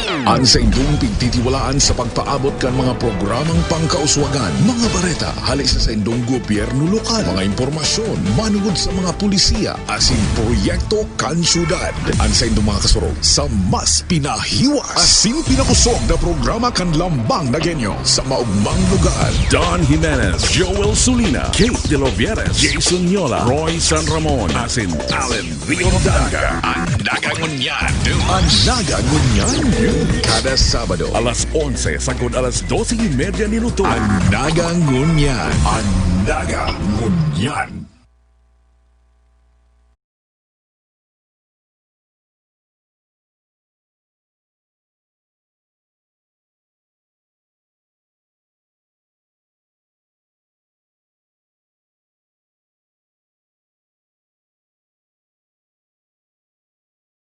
An saindong pigtitiwalaan sa pagpaabot kan mga programang pangkauswagan, mga bareta hali sa saindong gobyerno lokal, mga impormasyon manungod sa mga polisiya asin proyekto kan syudad. An saindong mga kasurog sa mas pinahiwas asin pinakusog na programa kan Lambang na Genyo sa maogmang lugar. Don Jimenez, Joel Sulina, Kate De Lovieres, Jason Yola, Roy San Ramon, asin Allen Riondaga. An Naga Ngunyan. An Naga Ngunyan. Kada Sabado, alas onse sagkod alas dose y media nin utog. An Naga Ngunyan. An Naga Ngunyan.